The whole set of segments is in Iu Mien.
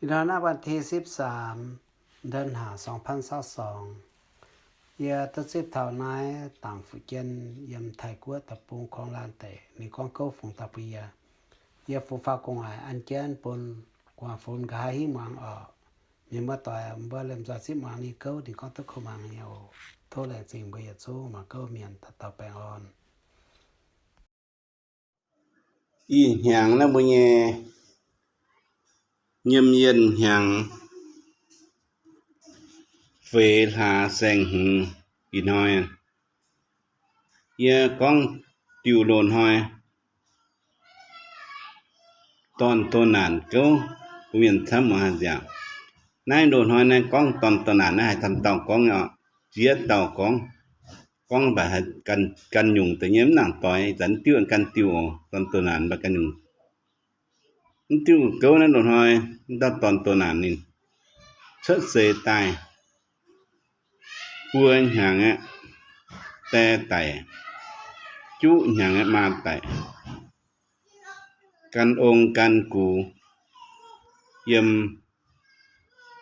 Ih hnoi naaiv วันที่สิบสาม เดือนห้า สองพันยี่สิบสอง, yie duqv zipv taux naaiv dangc fu'jueiv yiem Taiv-Guoqv deic-bung Korng-Laanh deic, ninh gorngv gouv fungx daaih bun yie. Yie fungx faaux gu'nguaaic an jienv bun gu'nguaaic fungx nqa'haav hingv muangx oc. Mienh muoz-doic, mbuo liemh nzoih zipv muangx ninh gouv, ninh gorngv duqv kuh muangx nyei oc. Tov laengz zingh mbuo yietc zungv mangc gouv mienh dauh dauh baengh orn. Ih hnyangx naaiv mbuo nyei Nyiemc Yienh hnyangx, feix hlaax saeng-hmz. Ih hnoi yie gorngv diuh loz-hnoi dorn doh naanc gouv bun mienh camv muangx haaix nziaauc. Naaiv loz-hnoi naaiv gorngv dorn doh naanc naaiv haiz camv dauh gorngv nyei oc, ziex dauh gorngv. Gorngv mv baac gan nyungc deix nyei, mv nangc doix, ih zanc diuv gan diuh oc, dorn doh naanc mv baac gan nyungc. Mv diuh gouv naaiv loz-hnoi, mv dauh dorn doh naanc ninh cuotv seix daaih buo hnyangx aqv, die daic, juqv hnyangx aqv, maa daic. Gan ong gan gux yiem,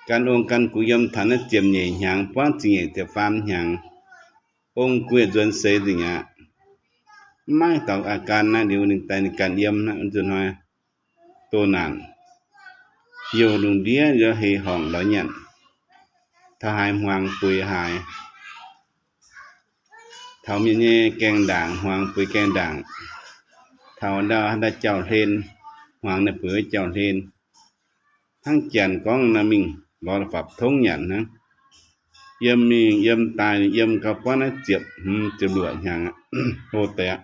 gan ong gan gux yiem taux naaiv ziepc nyeic hnyangx, buangv ziepc nyeic ziepc faam hnyangx, ong gux yietc nzuonx seix nzengc aqv. Mv maaih dauh aqv gan naaiv liuz ninh daaih ninh ganh yiem naaiv nzuonx hnoi doh naanc, youh lungh ndiev nzuonx hei horngc lorz nyanc, taux haaix hmuangx bueix haaix. Taux mienh nyei gaengh ndaangc, hmuangx bueix gaengh ndaangc. Taux ndau, ndau jauv-hlen, hmuangx naaiv bueix jauv-hlen. Hnangv janx gorngv naaiv mingh lorz fapv tongv nyanc hnangv. Yiem mingh yiem daaih yiem gau buangv naaiv ziepc hmz ziepc luoqc hnyangx aqv, hlo deix aqv.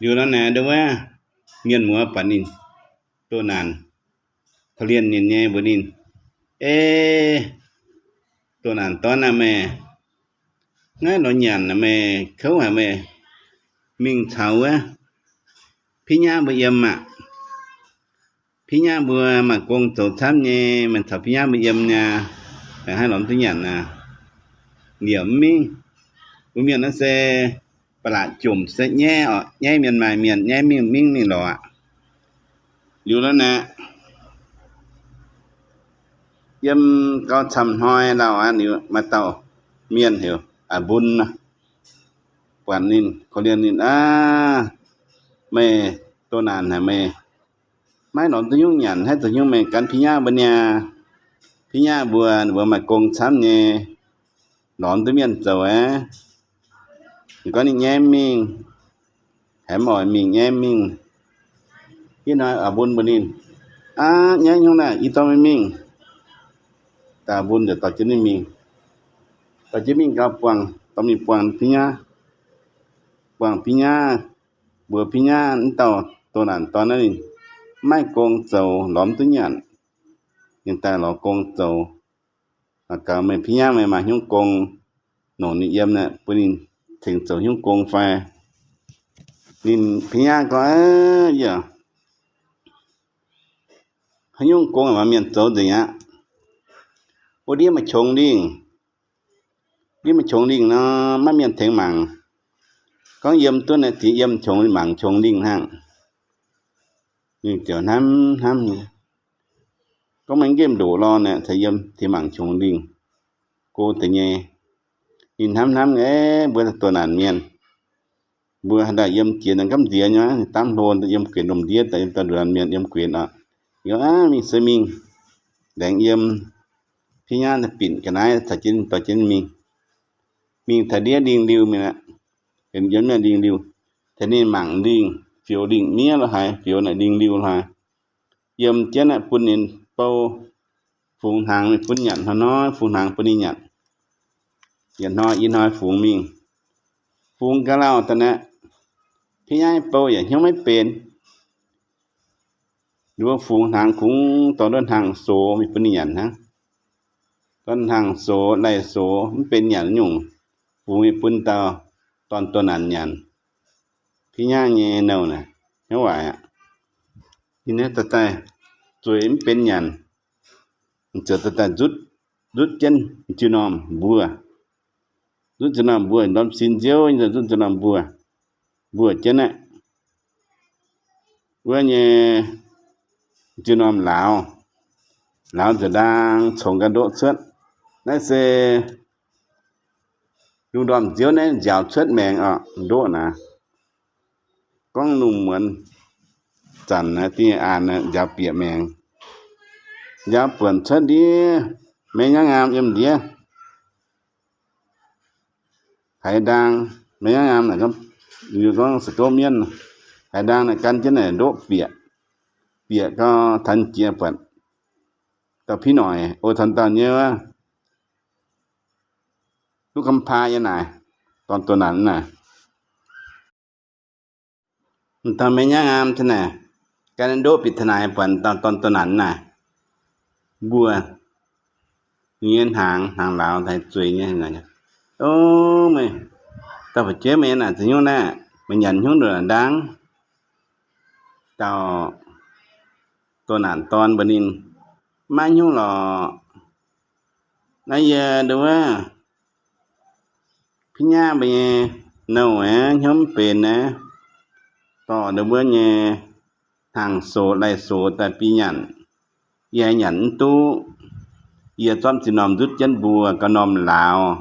Liuz nor naaic ndau wuov mienh muoz buatc ninh doh naanc, korv-lienh nyei mbuox ninh, Ei, doh naanc dorn aac, meih naaiv lorz nyanc aac, meih kouv haic, meih mingh caux wuov Piv Nyaav mbuo yiem aqv. Piv Nyaav mbuo maaih gong zoux camv nyei, meih caux Piv Nyaav mbuo yiem nyei, meih haih lorz duqv nyanc aqv. Liemh mv mingh, mbuo mienh naaiv se ba'laqc jomc se nyaiv oc, nyaiv mienh maaih mienh, nyaiv mingh mingh mingh lorz aqv. Liuz nor naaic, yiem gau camv hnoi lauh aqv, liuz maaih dauh mienh heuc Aa Mbun, buatc ninh, korv-lienh ninh, Aav, meih doh naanc haic, meih maiv lorz duqv nyungc nyanc, haaix zoux nyungc meih gan Piv Nyaav mbuo niaa? Piv Nyaav mbuo, ninh mbuo maaih gong camv nyei, lorz duqv mienh zoux aqv. Ninh gorngv ninh nyaiv mingh, haiz mv oix mingh, nyaiv mingh. Ih hnoi Aa Mbun mbuox ninh, Aav, nyaiv nyungc naaic, yie dorh meih mingh. Aa Mbun ziouc dorh jienv ninh mingh. Dorh jienv mingh gau buangh, dorh mingh buangh Piv Nyaav, buangh Piv Nyaav, mbuox Piv Nyaav, mv dauh doh naanc dorn naaiv ninh maiv gong zoux, lorz mv duqv nyanc. Ninh daaih lorz gong zoux. Gaux meih Piv Nyaav, meih maaih nyungc gong nongc ninh yiem naaic, bun ninh tengx zoux nyungc gong fai? Ninh Piv Nyaav gorngv, Yie haaix nyungc gong maaih mienh zoux nzengc aqv. Wuov ndiev maaih qongx lingh, ndiev maaih qongx lingh nor, maiv mienh tengx mangc. Gorngv yiem duqv naaic, ziex yiem qongx mangc qongx lingh hnangv. Ninh ziouc hnamv hnamv nyei, gorngv, Meih nqemh ndoqc lorh naaic, caux yiem tengx mangc qongx lingh go deix nyei. Ninh hnamv hnamv, Aav, mbuo doh naanc mienh, mbuo haaix dauh yiem jiex naaic nqamv nziex nyei, ninh daamv hlo yiem guenx lomh ndiev daaih, yiem dauh nduqc naanc mienh yiem guenx oc. Ninh gorngv, Aav, mingh se mingh, laengz yiem Piv Nyaav naaiv binc ga'naaiv caux jienv dorh jienv mingh. Mingh taux ndiev lingh liuh mingh aqv, benx yiem naaiv lingh liuh, tengx ninh mangc lingh, fioux lingh miev lo haaix, fioux naaic lingh liuh lo haaix. Yiem jienv naaic bun ninh bou fungx hnaangx mingh bun nyanc, hnoi-hnoi fungx hnaangx bun ninh nyanc. Yietc hnoi i hnoi fungx mingh, fungx ga'lauh daaih naaic, Piv Nyaav bou yaac hnyouv maiv benx. Nduov fungx hnaangx kungx dorh nduov hnaangx sox mingh bun ninh nyanc hnangv. Dorh hnaangx sox, lai-sox mv benx nyanc nyungc, fungx mingh bun dauh dorn doh naanc nyanc. Piv Nyaav nyei nouh naaic hnyouv waaic aqv. Ninh daaih daaih zueiz mv benx nyanc, ziouc daaih daaih nzutv, nzutv jienv m'zing normh mbuo. Nzutv m'zing normh mbuo, ndorm sin nziouv nzutv m'zing normh mbuo, mbuo jienv aqv. Wuov nyei m'zing normh lauz, Lauz nzengc ndaang congx ga'ndoqv cuotv. Naaiv se lungh ndorm nziouv naaiv nziaaux cuotv maengx oc, ndoqv naaic. Gorngv lungh muonz zanc naaiv dingh aqv, nziaaux bieqc maengx. Nziaaux buonc cuotv ndiev, maiv nyangv ngaam yiem ndiev haaix ndaang, maiv nyangv ngaam naaic, gorngv se gouv mienv, haaix ndaang naaic gan jienv naaic ndoqv bieqc. Bieqc gau, taux jiex buatc dauh piv noic, o, taux dauh nyei wuov, duqv ga'paa nyei naaic, dorn doh naanc naaic. Dauh maiv nyangv ngaam naaic, gan ndoqv bieqc taux naaic buatc dauh dorn doh naanc naaic, mbuo nyei hnaangx, hnaangx lauz daaih zueiz nyei. O, meih dauh fu'jueiv, meih naaic zoux hnyouv naaiv, meih nyanc hnyouv ndoqc naanc ndaang? Dauh doh naanc dorn mbuox ninh, maiv hnyouv lorqc. Naaiv yie nduov wuov, piv nyaav mbuo nyei nouh aeqv, hnyouv mv benx aeqv, dorh nduov wuov nyei hnaangx sox lai sox daaih bi nyanc. Yie nyanc mv duqv. Yie zorqv ziex norm nzutv jienv mbuo ga'norm lauz.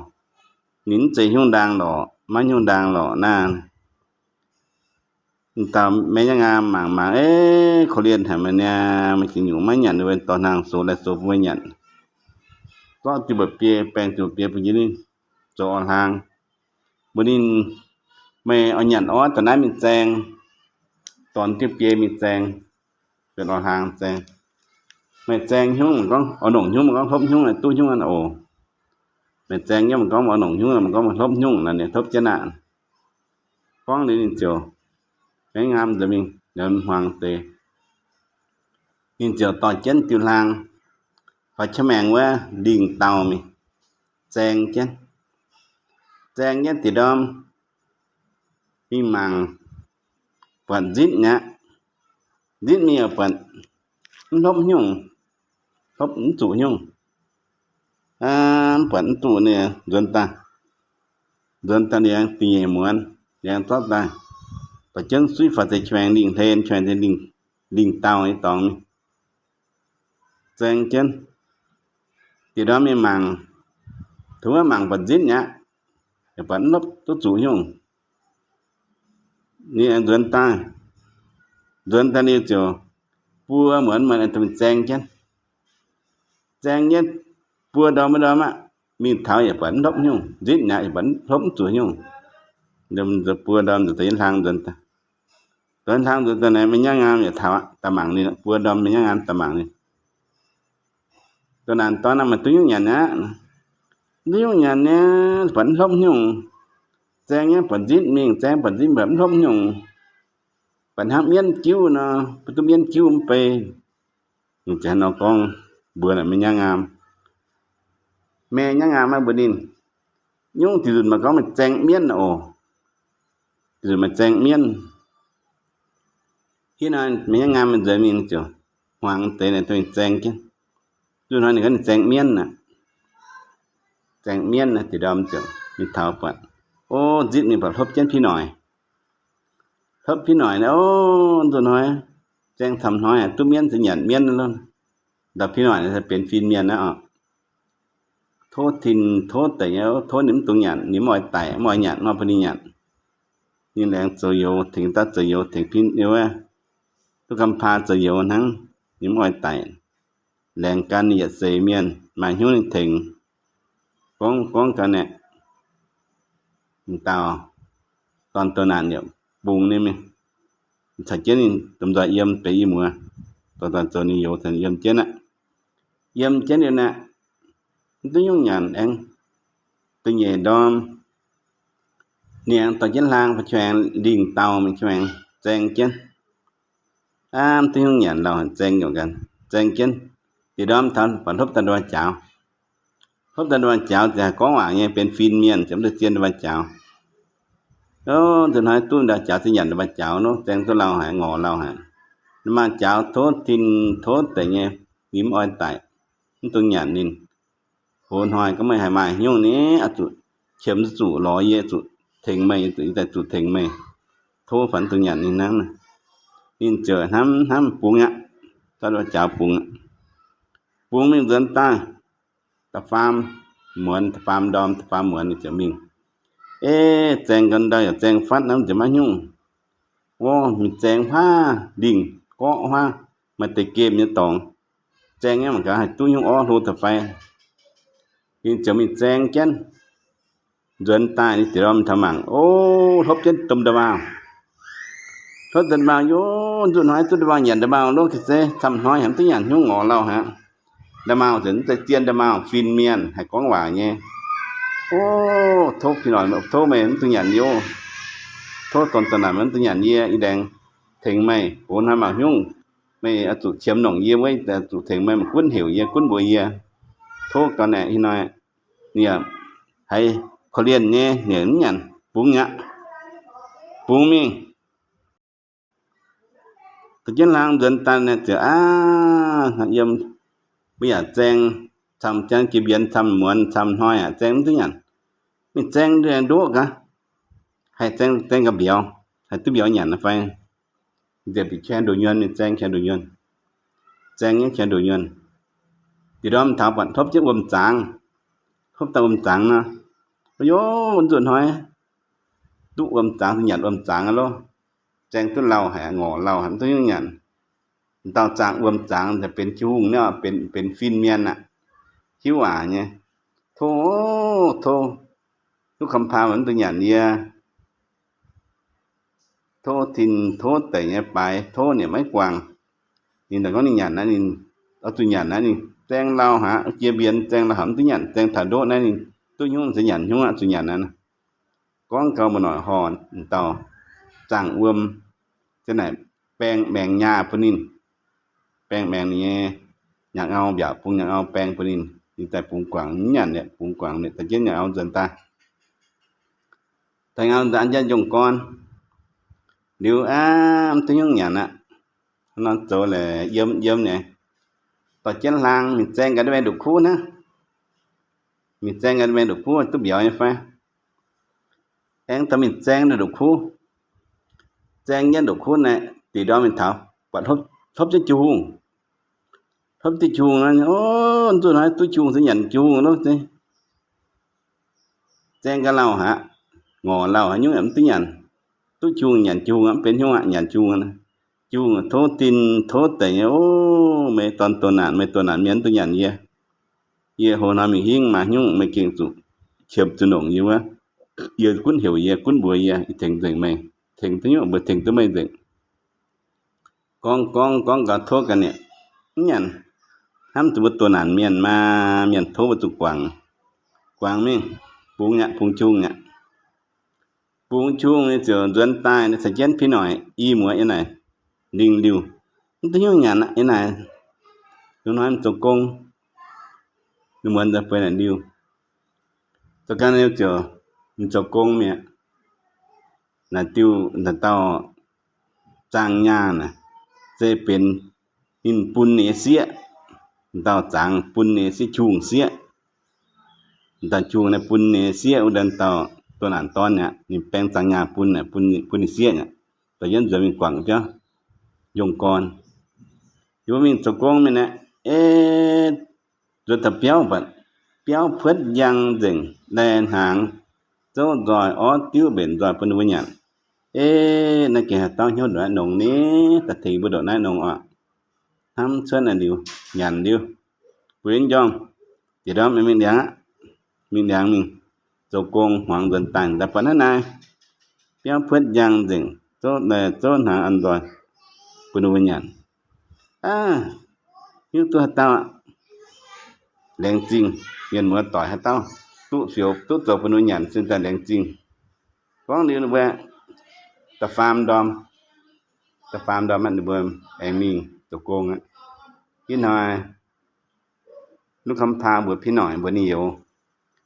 Ninh mv zeiz hnyouv ndaang lorqc, maiv hnyouv ndaang lorqc naaiv. Dauh maiv nyangv ngaam mangc mangc, e, korv-lienh haic maah niaa, meih gengh nyungc maiv nyanc, dorh hnaangx sox lai sox bun meih nyanc. Zorqv diuh mba'biei, baeng diuh mba'biei bun jienv ninh zoux orv-hlaang. Mbuox ninh, meih oix nyanc orv da'naaiv mingh zaeng, dorh diuh biei mingh zaeng, benx orv-hlaang zaeng. Meih zaeng hnyouv, gorngv oix longc hnyouv, gorngv hlopv hnyouv, duqv hnyouv aqv oc. Meih zaeng nyei, mv gorngv oix longc hnyouv, mv gorngv meih hlopv hnyouv, naaic ninh topv jienv aqv. Gorngv liuz ninh ziouc maiv ngaam nzengc mingh, hmuangx deix. Ninh ziouc dorh jienv diuh hlaang faaux qiex maengx wuov lingh dauh mingh zaeng jienv. Zaeng jienv deix ndorm mingh mangc, buatc nzitv mi'aqv. Nzitv mingh buatc mv hlopv hnyouv, hlopv mv zuqc hnyouv. Mv buatc mv duqv ninh nzuonx daaih. Nzuonx daaih liuz da'nyeic muonz liuz zorqv daaih, dorh jienv suiv faaux deix qiex maengx lingh hlen, qiex maengx lingh dauh nyei dorngx mingh zaeng jienv. Deix ndorm mingh mangc, tov mangc buatc nzitv mi'aqv, buatc mv hlopv duqv zuqc hnyouv. Ninh nzuonx daaih, nzuonx daaih liuz ziouc buo muonz muonz zaeng jienv. Zaeng jienv buo ndorm wuov ndorm aqv, mingh taux yaac buatc mv hlopv hnyouv, nzitv mi'aqv, yaac buatc mv hlopv mv zuqc hnyouv. Buo ndorm nzuonx daaih, hlang nzuonx daaih, hlang nzuonx daaih naaic, maiv nyangv ngaam yaac taux aqv, daaih mangc ninh. Buo ndorm maiv nyangv ngaam daaih mangc ninh. Doh naanc dorn, meih duqv nyungc nyanc aqv? Duqv nyungc nyanc nyei, buatc mv hlopv hnyouv. Zaeng nyei buatc nzitv mingh, zaeng buatc nzitv buatc mv hlopv hnyouv. Buatc hnangv mienv jiuv nor, mbuo duqv mienv jiuv mv bei. Ninh ziouc hnangv nor gorngv mbuox maiv nyangv ngaam. Maiv nyangv ngaam mbuox ninh, nyungc dih nzunc maaih gorngv meih zaeng mienv oc. Dih nzunc maaih zaeng mienv. Hitv nor maiv nyangv ngaam nzuonx mingh ziouc hmuangx deix naaic duqv mingh zaeng jienv. Nzunc hnoi ninh gorngv ninh zaeng mienv aqv. Zaeng mienv naaic deix ndorm ziouc mingh taux buatc, o, nzitv mingh buatc hlopv jienv piv noic. Hlopv piv noic naaic, o, nzunc hnoi zaeng camv hnoi duqv mienv, se nyanc mienv lorqc. Ndau piv noic naaic se benx fin-mienh aqv oc. Tov tin tov deix nyei, tov ninh mv dungx nyanc, ninh mv oix daic, mv oix nyanc, mv oix bun ninh nyanc. Ninh laengz zoux youz tengx daav, zoux youz tengx piv, duqv ganh paa zoux youz hnangv, ninh mv oix daic. Laengz gan ninh yietc seix mienh maaih hnyouv ninh tengx. Gorngv, gorngv gau naaic, dauh dorn doh naanc yaac bungx ninh mingh, caux jienv ninh domh nzoih yiem deix i muoz, dorh daaih zoux ninh youz, yiem jienv aqv. Yiem jienv liuz naaic, mv duqv nyungc nyanc aengx. Da'nyeic ndorm, ninh aengx dorh jienv hlaang faaux qiex maengx lingh dauh mingh qiex maengx zaeng jienv. Aav, mv duqv nyungc nyanc lauh, zaeng nyungc ganh, zaeng jienv. Deix ndorm taux buatc hlopv daaih ndorm jaaux. Hlopv daaih ndorm jaaux ziouc haih gorngv waac nyei, benx fin-mienh ziouc mv duqv zien ndorm jaaux. O, nzunc hnoi duqv ndorm jaaux se nyanc ndorm jaaux nor, zaeng duqv lauh haic, ngorc lauh haic. Ndorm jaaux tov tin tov deix nyei, ninh mv oix daic, mv dungx nyanc ninh. Hoz hnoi gorngv meih haih maaih hnyouv ni, oix zuqc qiemx zuqc lorz yie, zuqc tengx meih, yie daaih zuqc tengx meih. Tov fai mv dungx nyanc ninh hnangv. Ninh ziouc hnamv hnamv bungx aqv, zorqv ndorm jaaux bungx aqv. bungx mingh nzuonx daaih da'faam muonz, da'faam ndorm, da'faam muonz ninh ziouc mingh. E, zaeng gau ndau yaac zaeng fatv nor, ziouc maiv nyungc. O, mingh zaeng huaav lingh gorqv huaav, maaih deix gemh nyei dorngx. Zaeng nyei mangc gaax haih duqv nyungc orv hlo da'fai. Ninh ziouc mingh zaeng jienv nzuonx daaih, ninh ziouc lomh taux mangc, o, hlopv jienv domh nda'maauh. Hlopv domh nda'maauh, o, nzuqv hnoi duqv nda'maauh nyanc nda'maauh lov ga'sie, camv hnoi haiz mv duqv nyanc, hnyouv ngorc lauh aqv. Nda'maauh ziouc mv zeiz zien nda'maauh, fin-mienh, haih gorngv waac nyei. O, tov, tov meih mv dungx nyanc yie. Tov dorn-dorn naaic mv dungx nyanc yie, yie laengz tengx meih. Gox hnoi mangc hnyouv meih oix zuqc qiemx longc yie wuov, zuqc tengx meih, meih gunv heuc yie, gunv mbuox yie. Tov gau naaic, ih hnoi ninh haiz korv-lienh nyei, ninh mv nyanc, bungx aqv. Bungx mingh. Dorh jienv hlang nzuonx daaih naaic ziouc aav, yiem mbuo yaac zaeng camv, jang jiex mbienx camv muonz camv hnoi aqv, zaeng mv duqv nyanc. Mingh zaeng ndoqv gaax, haih zaeng, zaeng ga'mbiauz, haih duqv mbiauz nyanc fai? Nzieqc bieqc qai ndoqc nyuonh, mingh zaeng qai ndoqc nyuonh. Zaeng nyei qai ndoqc nyuonh, diex ndorm taux buatc hlopv jienv wuom zaangz. Hlopv daaih wuom zaangz nor, o, yov, nzuqc hnoi duqv wuom zaangz, nyanc wuom zaangz aqv lov. Zaeng duqv lauh haic, ngorc lauh haic, mv duqv nyungc nyanc. Dauh zaangh wuom zaangz benx jiu-hungh nyei, benx fin-mienh aqv. Hiuv waac nyei. Tov, tov, duqv kamv-paa mv dungx nyanc yie. Tov tin tov deic nyei baaix, tov ninh maiv guangc. Ninh daaih gorngv ninh nyanc naaiv, ninh oix zuqc nyanc naaiv, ninh zaeng lauh haic, jiex mbienx zaeng lauh haic, mv duqv nyanc. Zaeng taux ndoqv naaiv ninh duqv hnyouv se nyanc hnyouv aqv, zuqc nyanc naaiv. Gorngv gau, mbuo noic horh dauh zaangh wuom, za'naaic baeng maengx nyaah bun ninh, baeng maengx ninh nyei nyaangh-au, mbiaauc bungx nyaangh-au baeng bun ninh, ninh daaih bungx guangc, mv nyanc liuz bungx guangc liuz daaih jienv nyaangh-au nzuonx daaih. Daaih nyaangh-au nzuonx an jienv njongh gorn. Liuz aav, mv duqv hnyouv nyanc aqv. Nor zoux laaix yiem yiem nyei, dorh jienv hlang mingh zaeng gaax nda'maengx ndoqc kuv naaiv. Mingh zaeng gaax nda'maengx ndoqc kuv duqv mbiauz nyei fai? Aengx dorh mingh zaeng ndoqc kuv. Zaeng jienv ndoqc kuv naaic, diex ndorm mingh taux, buatc hlopv jienv jiu-hungh. Hlopv jienv jiu-hungh nor, o, nzuqc hnoi duqv jiu-hungh se nyanc jiu-hungh lov. Zaeng gau lauh haic, ngorc lauh haic, nyungc yaac mv duqv nyanc. Duqv jiu-hungh nyanc jiu-hungh aqv, mv benx hnyouv aqv, nyanc jiu-hungh. Jiu-hungh tov tin tov deic nyei, o, meih dorn doh naanc, meih doh naanc mienh mv dungx nyanc yie. Yie hlo hnoi mingh hingv maaih hnyouv meih gengh zuqc qiemx zuqc longc yie wuov. Yie gunv heuc yie, gunv mbuox yie, yie tengx nzengc meih. Tengx duqv nyungc mbuo tengx duqv meih nzengc. Gorngv gorngv gorngv gau tov ga'nyiec, mv nyanc. Hnamv zuqc mbuo doh naanc mienh maa, mienh tov mbuo zuqc guangc. Guangc mingh, bungx aqv, bungx jung aqv. Bungx jung ninh ziouc nzuonx daaih, ninh caux jienv pin noic i muoz yiem naaic lingh liuh, mv duqv hnyouv nyanc aqv. Yiem naaic, yiem naaiv zoux gong, ninh muonz nzengc bueix naaic liuh. Zoux gau ninh ziouc zoux gong mi'aqv. Naaic diuh, naaic dauh zaangh nyaah naaic, se benx ninh bun nyei sieqv. Dauh zaangh bun nyei sieqv, jung sieqv. Dauh jung naaiv bun nyei sieqv wuov, dauh doh naanc dorn aqv, ninh baeng zaangh nyaah bun, bun ninh sieqv aqv. Daaih yiem nzuonx mingh guangc biauv, njongh gorn. Yie mbuo mingh zoux gong mingh naaiv, e, nzuonx daaih biauv mbatc, biauv puotv njang nzengc, laih hnaangx, zouv nzoih orv diuv mbenc nzoih bun ninh mbuo nyanc. E, naaiv gengh haaix dauh hnyouv ndongc naaiv nongx ni, daaih tengx mbuo ndongc naaiv nongx oc. Hnamv cuotv naaiv liuz, nyanc liuz, bueix njormh, diex ndorm mingh liangx aqv. Mingh liangx mingh zoux gong, hmuangx nzuonx daaih, daaih buatc naaiv naaiv biauv puotv njang nzengc, zouv hnaangx an nzoih bun ninh mbuo nyanc. Aav, hiuv duqv haaix dauh aqv. Laengz zingh, mienh muoz doic haaix dauh duqv fioux duqv zoux bun ninh mbuo nyanc se daaih laengz zingh. Gorngv liuz ninh mbuo da'faam ndorm, da'faam ndorm aqv, ninh mbuo aengx mingh zoux gong aqv. Ih hnoi Lutv Kamv Paa mbuox Pin Noic mbuox ninh youz,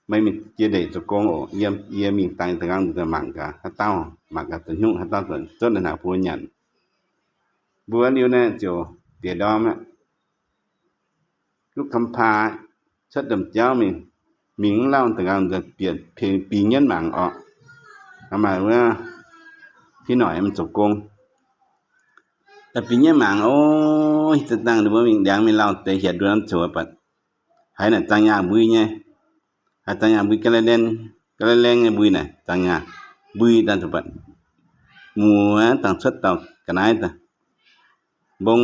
meih mingh jiex ndeic zoux gong oc. Yie, yie mingh dangx da'nqaang mangc gaax haaix dauh, mangc gaax zoux hnyouv haaix dauh zuqc zouv naaiv hnaangx bun mbuo nyanc. Mbuox liuz naaiv ziouc diex ndorm aqv. Lutv Kamv Paa cuotv domh jauv mingh, mingh mv lauh da'nqaang bieqc bingx nyetv mangc orqc. Maaih wuov Pin Noic mingh zoux gong. Daaih bingx nyetv mangc, o, hitv dangh ninh mbuo mingh ndiangx mingh lauh deix hietc nduov norm coux baac haiz naaic zaang nyaah mbui nyei, haiz zaang nyaah mbui ga'laeng, ga'laeng nyei mbui naaic zaang nyaah mbui daaih, muoz dangh cuotv dauh ga'naaiv daaih, mbong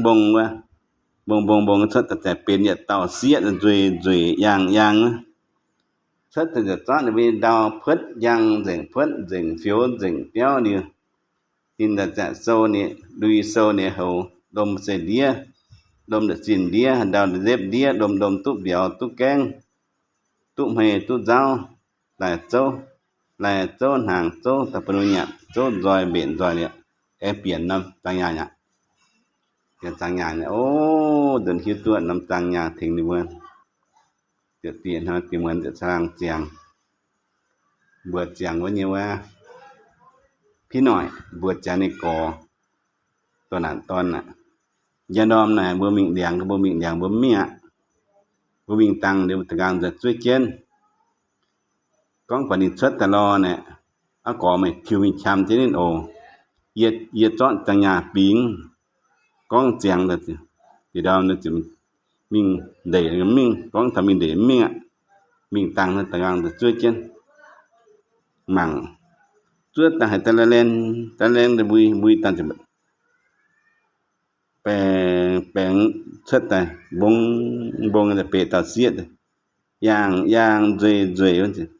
mbong wuov, mbong mbong mbong cuotv daaih benx yietc dauh sieqv nzueic nzueic yaangh yaangh wuov. Cuotv daaih nzengc zorqv ninh mbuo nyei ndau puotv njang nzengc, puotv nzengc, fioux nzengc biauv liuz, ninh daaih zaeqc sou ninh, lui sou ninh houx, lomh se ndiev, lomh ndaaih zinh ndiev, ndau ndaaih nzepv ndiev, lomh lomh duqv mbiauz duqv gaengv, duqv hmei duqv nzauv, daaih zouv, daaih zouv hnaangx, zouv daaih bun ninh nyanc, zouv nzoih mbenc nzoih liuz, aengx bieqc norm zaang nyaah aqv. Bieqc zaang nyaah, o, nzuonx hiuv duqv norm zaang nyaah tengx ninh mbuo. Ziouc diex hnoi diex muonz ziouc caangh ziangx, mbuox ziangx wuov nyei wuov, Piv Noic, mbuox ziangx ninh gorx, doh naanc dorn aqv, njang ndorm naaic mbuo mingh ndiangx, mbuo mingh ndiangx mbuo mv mingh aqv. Mbuo mingh dangh liuz da'nqaang nzuonx zuov jienv. Gorngv buatc ninh cuotv daaih lorh naaic, aqv gorx meih tiux mingh qam jienv ninh oc. Yie, yie zorqv zaang nyaah bingx. Gorngv ziangx, diex ndorm mingh ndeic mingh, gorngv taux mingh ndeic mingh aqv. Mingh dangh da'nqaang nzuonx zuov jienv mangc. Zuov dangh haiz da'laeng, da'laeng mbui, mbui dangh baengx, baengx cuotv daaih mbong mbong daaih benx dauh sieqv, yaangh yaangh nzueic nzueic.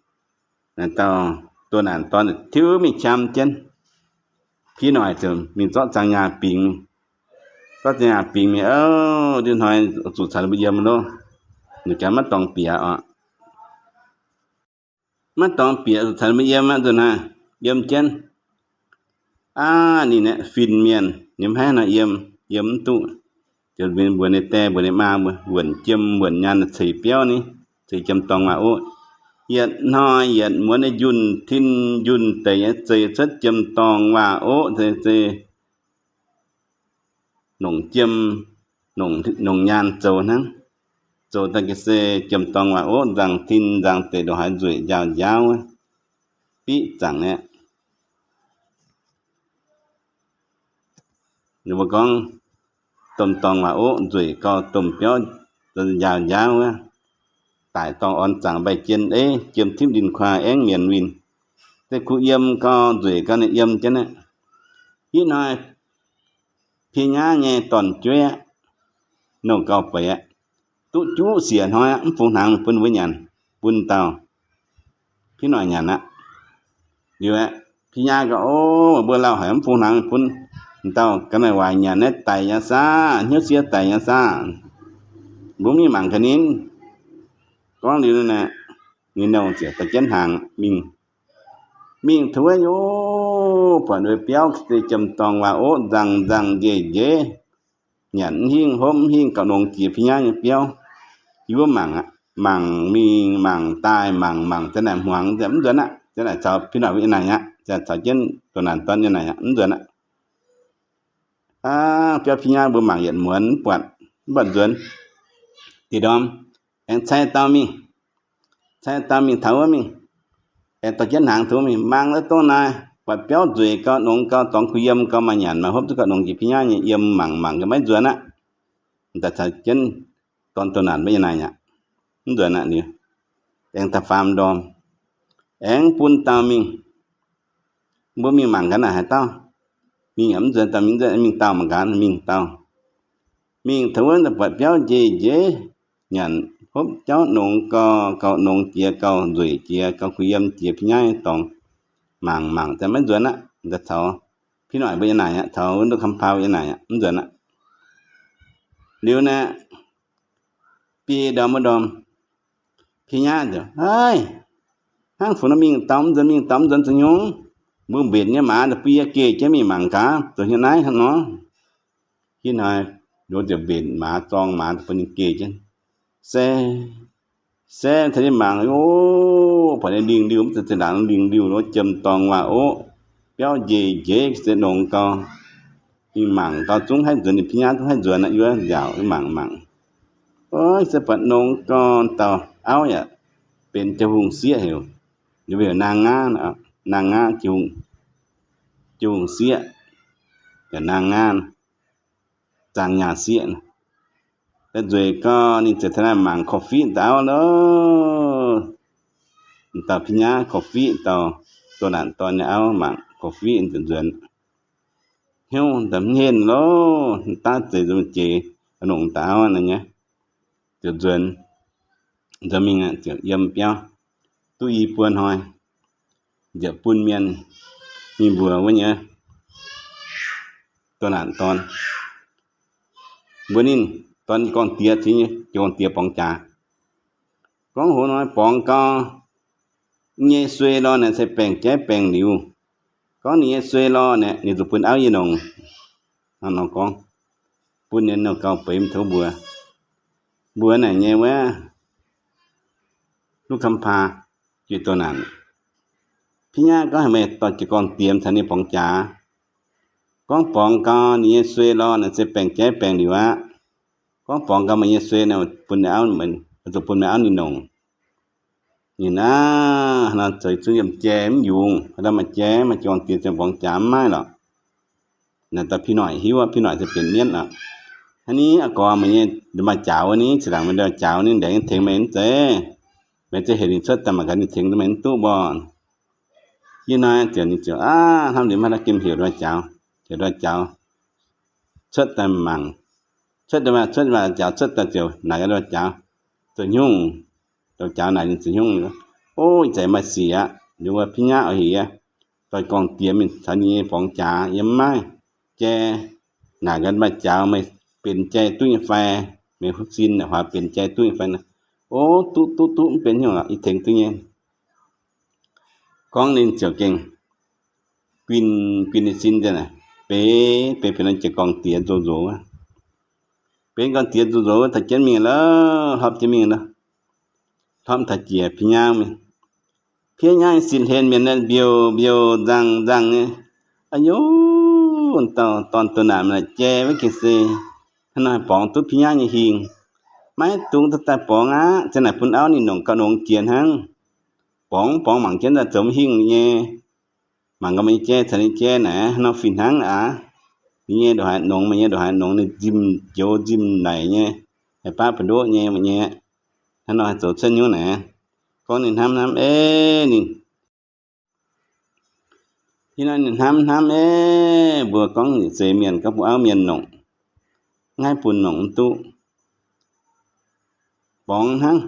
Naaiv dauh doh naanc dorn tiux mingh qam jienv. Piv Noic ziouc mingh zorqv zaang nyaah bingx. Zorqv zaang nyaah bingx mingh, ov, ndiev hnoi zuqc caux ninh mbuo yiem loh. Ninh ganh maiv dorngx bieqc oc. Maiv dorngx bieqc, zuqc caux ninh mbuo yiem aqv. Nzunc naaiv yiem jienv, aav, ninh aeqv, fin-mienh, ninh maiv haih nor yiem, yiem mv duqv. Ziouc mbuox ninh dae mbuox ninh maa mbuo, wuonc jiem wuonc nyaanh ceix biauv ni, ceix jiem-dorngh waac-oqv. Yietc hnoi yietc muonz nyei njunh tin njunh deic nyei zeiz cuotv jiem-dorngh waac-oqv, zeiz, zeiz nongc jiem, nongc, nongc nyaanh zoux hnangv. Zoux daaih ga'sie jiem-dorngh waac-oqv, nzangc tin nzangc deic, ndongc haaix nzueic njaaux njaauv, biqv zaangc aqv. Ninh mbuo gorngv domh dorngh waac-oqv nzueic gauh, domh biauv njaaux njaauv wuov, daic dorngh orn zaangc mbaih jien eiv, jiem tipv linh kuaah aengv mienx winh. Se kuh yiem gauh nzueic gauh ninh yiem jienv aqv. Hitv hnoi Pie Nyaav nyei dorn-jueiv aqv, nouh gauh beiz aqv, duqv juqv siec hnoi aqv, mv fungx hnaangx bun mbuo nyanc, bun dauh Piv Noic nyanc aqv. Liuz aeqv, Pie Nyaav gaax, O, mbuo lauh haic, mv fungx hnaangx bun dauh ga'naaiv waaic nyanc naaiv, daic nyei saah, hnyouv siev daic nyei saah, mbuo mingh mangc gaax ninh. Gorngv liuz naaic, ninh nouh ziouc dorh jienv hnaangx mingh. Mingh taux wuov, buatc wuov biauv se jiem-dorngh waac-oqv nzangc nzangc njiec njiec, nyanc mv hingh, hopv mv hingh, gauh nongx jiex Pie Nyaav nyei biauv. Yie mbuo mangc aqv, mangc mingh mangc daaih, mangc mangc zanc naaic hmuangx, mv nzuonx aqv. Zanc naaic caux Pie Noic nyei naaic aqv, zanc caux jienv doh naanc dorn nyei naaic aqv, mv nzuonx aqv. Aav, biauv Pie Nyaav mbuo mangc yietc muonz mv buatc, mv buatc nzuonx. Diex ndorm aengx cai dauh mingh, cai dauh mingh taux wuov mingh, aengx dorh jienv hnaangx taux wuov mingh, mangc wuov dongh naaic, buatc biauv nzueic gauh, nongx gauh, dorngx kuh yiem gauh, maaih nyanc maaih hopv duqv gauh nongx jiex Pie Nyaav nyei, yiem mangc mangc gaax maiv nzuonx aqv. Daaih caux jienv dorn doh naanc mbuo nyei naaic aqv, mv nzuonx aqv. Liuz aengx da'faam ndorm, aengx bun dauh mingh, mbuo mingh mangc gaax naaic haaix dauh. Mingh yaac mv nzuonx, dauh mingh nzuonx, mingh dauh mangc gaax, mingh dauh. Mingh taux wuov buatc biauv njiec njiec, nyanc hopv jauv nongx gauh, gauh nongx jiex gauh, nzueic jiex gauh, kuh yiem jiex Pie Nyaav nyei dorngx. Mangc mangc daaih maiv nzuonx aqv. Daaih caux Pie Noic mbuo nyei naaic aqv, caux wuov nduqc kamv pau nyei naaic aqv, mv nzuonx aqv. Liuz naaic, biei ndorm wuov ndorm, Pie Nyaav ziouc, Haiv, hnangv fungx nor mingh dauh mv nzuonx, mingh dauh mv nzuonx zoux nyungc? Mbuo mbenc nyei maaz daaih bun yie geh jienv mingh mangc gaax, zoux hnyouv naaiv hnangv nor. Hitv hnoi, nduov ziouc mbenc maaz, zorng maaz bun ninh geh jienv. Se, se taux ninh mangc, o, buatc ninh lingh liuh, mv zeiz zinh ndaangc lingh liuh, jiem-dorngh waac-oqv, biauv njiec njiec, se nongx gauh. Ninh mangc gauh zungv haih nzuonx, ninh Pie Nyaav zungv haih nzuonx aqv, yie nziaauc mangc mangc. Ov, se buatc nongx gauh, dauh auv yaac benx jaa-hungh sieqv heuc, yaac heuc Naang Ngaa, Naang Ngaa, jaa-hungh sieqv, yaac Naang Ngaa, zaang nyaah sieqv. daaih nzueic gau, ninh ziouc taux naaiv mangc korv-fiqv dauh auv loh. Dauh Piv Nyaav korv-fiqv, dauh doh naanc dorn nyei auv mangc korv-fiqv ziouc nzuonx. Hnyouv daaih mv henv loh, daav zeiz nzunc jiex longc dauh auv nyei, ziouc nzuonx, nzuonx mingh ziouc yiem biauv duqv i buo hnoi, ziouc bun mienh mingh mbuox wuov nyei doh naanc dorn, mbuox ninh, dorn, jiez gorngv diex, jiez gorngv diex borngz jaax. Gorngv hoz hnoi borngz gau, nyei suei lorh naaic se baengh jaiv baengh liuz. Gorngv ninh nyei suei lorh naaic, ninh zuqc bun auv yie nongc. Hnangv nor gorngv, bun ninh nor gauh beix mv tov mbuox. Mbuox naaic nyei wuov, Luv Kam Paa, jiex doh naanc, Piv Nyaav gorngv haaix meih dorh jiez gorngv diex caux ninh borngz jaax. Gorngv borngz gau, ninh nyei suei lorh naaic se baengh jaiv baengh liuz aqv. Gorngv borngz gau meih nyei suei naaic, bun, zuqc bun meih auv ninh nongc. Ninh aav, nor zoux zungv yiem jai mv yungz, haaix dauh maaih jai, maaih jiez gorngv diex ziangh borngz jaax mv maaih lorqc. Naaic dauh Piv Noic hiuv aqv, Piv Noic se benx mienv aqv. Hnangv ni, aa gorx, meih nyei maaih jaaux wuov ni, zinh ndaangc meih ndau jaaux ni, laengz tengx meih mv zeiz? Meih za'gengh heuc ninh cuotv daaih mangc gaax ninh tengx duqv meih mv duqv mborqv. Yie hnoi ziouc, ninh ziouc aav hnamv liuz maiv haih gemh heuc ndau jaaux, heuc ndau jaaux cuotv daaih mangc. Cuotv daaih, cuotv daaih, jaaux cuotv daaih ziouc naaic gaax ndau jaaux zoux hnyungv. Ndau jaaux naaic ninh zoux hnyungv, O, ih zanc maaih sic aqv. Liuz wuov Piv Nyaav oix heuc yie dorh gorngv diex mingh caux ninh nyei borngz jaax, yie mv maaih jai. Naaic gaax maaih jaaux, meih benx jai duqv nyei fai? Meih huv sin naaic huaax benx jai duqv nyei fai? O, duqv, duqv, duqv, mv benx hnyouv lorqc, yie tengx duqv nyei. Gorngv ninh ziouc gengh guinh, guinh ninh sin nzengc, benx, benx, benx jiez gorngv diex nzox nzox wuov. Benx gorngv diex nzox nzox wuov, taux jienv mingh lorqc, hlopv jienv mingh lorqc. Hlopv taux jiex Piv Nyaav mingh. Piv Nyaav nyei sin hlen mienh naaiv mbiouh mbiouh nzangh nzangh nyei. Aa yo, dauh dorn doh naanc naaic jai wuov gengh se hnangv nor haih borngz duqv Piv Nyaav nyei hingh. Maiv dungx daaih borngz aqv, za'naaic bun auv ninh nongc gauh nongx jiex hnangv. Borngz, borngz mangc jienv daaih zoux mv hingh nyei. Mangc gaax meih nyei jai caux ninh jai naaic hnangv nor fih hnangv aqv. Ninh nyei ndongc haaix nongx, meih nyei ndongc haaix nongx, ninh nzimh njoux nzimh naic nyei, haih baav buoz-ndoqv nyei, meih nyei hnangv nor haih zoux cuotv hnyouv naaic. Gorngv ninh hnamv hnamv, ei, ninh, ih hnoi ninh hnamv hnamv, ei, mbuo gorngv yietc seix mienh gorngv bun auv mienh nongc, mv haih bun nongc mv duqv. Borngz hnangv,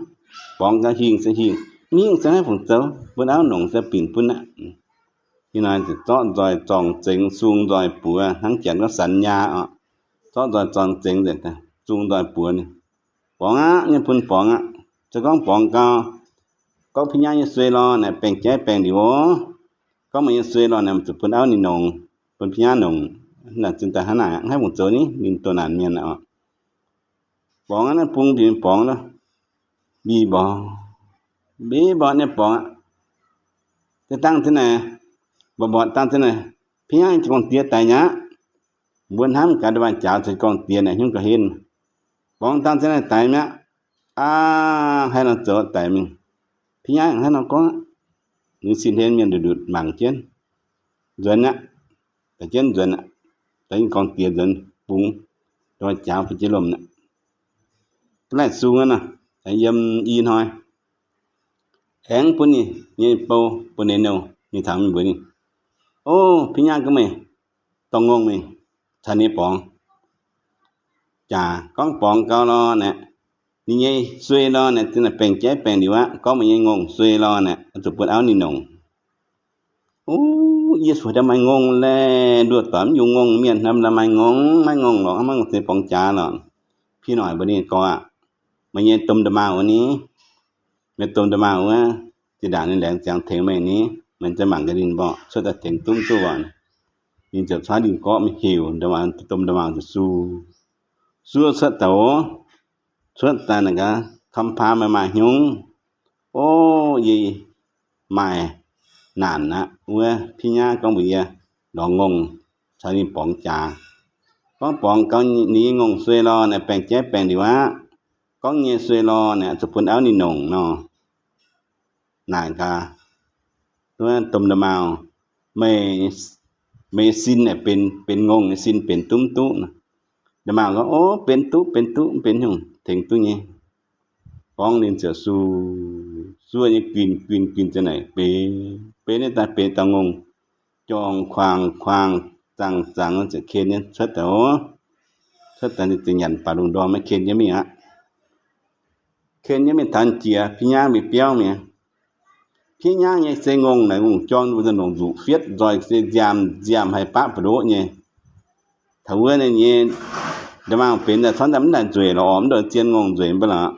borngz gau hingh se hingh, mv hingh se maiv fungc zoux, bun auv nongc se binc bun aqv. Ih hnoi ziouc zorqv nzoih zorngc zengx sung nzoih buoz hnangv janx gorngv สัญญา oc. Zorqv nzoih zorngc zengx nzengc, sung nzoih buoz ninh. Borngz aqv, nyei bun borngz aqv. Se gorngv borngz gau, gorngv Piv Nyaav nyei suei lorh naaic baengh jaiv baengh liuz oc. Gorngv meih nyei suei lorh naaic zuqc bun auv ninh nongc, bun Piv Nyaav nongc. Naaic zinh daaih hnangv naaic, mv haih fungc zoux ni, ninh doh naanc mienh aqv. Borngz aqv, naaiv bung mbic borngz lorh. Mbic mborqv, mbic mborqv nyei borngz aqv. Dangh zinh naaic, mborqv mborqv dangh zinh naaic, Piv Nyaav jiez gorngv diex daic mi'aqv. Mbuo hnamv gaax ndongc haaix jaaux jiez gorngv diex naaic hnyouv gauh henv. Borngz dangh zinh naaic daic mi'aqv. Aa, haaix nor zoux daic mingh? Piv Nyaav hnangv nor gorngv, ninh sin hlen mienh ndutc ndutc mangc jienv, nzuonx aqv. Daaih jienv nzuonx aqv. Daaih jienv gorngv diex nzuonx bungx, ndongc haaix jaaux bun jienv lomh aqv. Laih sung aqv nor, yiem i hnoi, aengx bun ninh nyei bou, bun ninh nouh, ninh taux mingh mbuox ninh, O, Piv Nyaav gorngv meih dorh ngongh mingh caux ninh borngz jaax. Gorngv borngz gau lorh naaic, ninh nyei suei lorh naaic, zinh naaic baengh jaiv baengh liuz aqv. Gorngv meih nyei ngongh suei lorh naaic, zuqc bun auv ninh nongc. O, yie sueic daaih maaih ngongh laeh, nduov doic mv yungz ngongh mienh hnamv daaih maaih ngongh, maiv ngongh lorqc, maiv ngongh se borngz jaax lorqc. Piv Noic mbuox ninh, Gorx aqv, meih nyei domh nda'maauh wuov ni, meih domh nda'maauh wuov, zinh ndaangc ninh laengz ziangx tengx meih ni, meih za'gengh mangc gaax ninh mborqv cuotv daaih tengx duqv mv duqv oc. Ninh ziouc cuotv, ninh gorqv mingh heuc domh nda'maauh, domh nda'maauh ziouc suv, suv cuotv daaih oc. Cuotv daaih naaic gaax, Kam Paa, meih maaih hnyungv? O, yie maaih naanc aqv. Wuov Piv Nyaav gorngv mbuox yie lorz ngongh caux ninh borngz jaax. Gorngv borngz gau, ninh nyei ngongh suei lorh naaic baengh jaiv baengh liuz aqv. Gorngv nyei suei lorh naaic zuqc bun auv ninh nongc nor. Naaic gaax, domh nda'maauh, meih, meih sin aeqv, benx, benx ngongh nyei sin benx duqv mv duqv nor? Nda'maauh gorngv, O, benx duqv, benx duqv, mv benx hnyouv. tengx duqv nyei. Gorngv ninh ziouc su, suov nyei guinh guinh guinh ziouc naaic benx, benx ninh daaih benx dauh ngongh jorngh kuaangx kuaangx zangx zangx ziouc ken jienv cuotv daaih oc. Cuotv daaih ninh ziouc nyanc baac lungh ndorm maiv ken jienv mingh aqv. Ken jienv mingh taux jiex Piv Nyangv mingh biauv mi'aqv. Piv Nyangv nyei se ngongh naaic ngongh jorng mbuo nongc nzuqc fietv nzoih se nziaamv nziaamv haih baqv buoz-ndoqv nyei. Taux wuov ninh nyei nda'maauh benx daaih corc daaih mv daaih nzueic lorqc, orqc mv ndongc zien ngongh nzueic mv baac lorqc.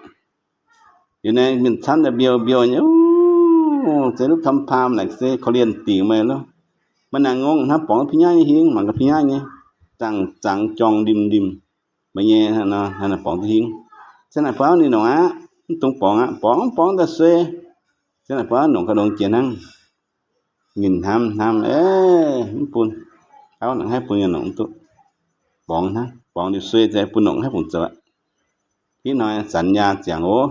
Liuz naaiv mienh camv daaih mbiouh mbiouh nyei, se luv kam paam naaic se korv-lienh dingc meih loh. Maaih naaic ngongh hnangv borngz Piv Nyangv nyei hingv, mangc gaax Piv Nyangv nyei, zangc zangx jorng ndimh ndimh. Meih nyei hnangv naaic borngz duqv hingv. Se naaic buauv ninh nongc aqv, mv dungx borngz aqv, borngz borngz daaih suei. Se naaic buauv nongc ga'ndongx jiex hnangv. Ninh hnamv hnamv, mv bun, auv nongc haaix bun yaac nongc mv duqv. Borngz hnangv, borngz liuz suei se bun nongc haaix fungc zoux aqv. Hnangv hnoi sanx nyaah ziangx oc,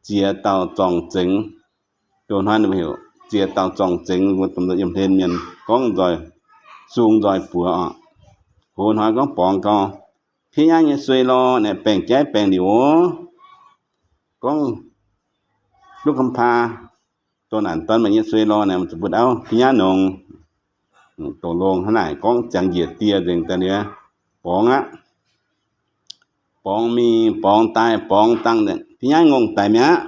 ziex dauh zorng-zengx. Loz-hnoi ninh mbuo heuc ziex dauh zorng-zengx, mbuo domh nzoih yiem hlen mienh gorngv nzoih, sung nzoih buoz oc. Hoz hnoi gorngv borngz gau, Piv Nyangv nyei suei lorh naaic baengh jaiv baengh liuz oc. Gorngv duqv ga'paa doh naanc dorn meih nyei suei lorh naaic, zuqc bun auv Piv Nyangv nongc. Doqc longh hnangv naaic gorngv ziangx njiec dieh nzengc daaih liuz, borngz aqv. Borngz mingh borngz daaih borngz dangh, Piv Nyangv ngongh daic mi'aqv.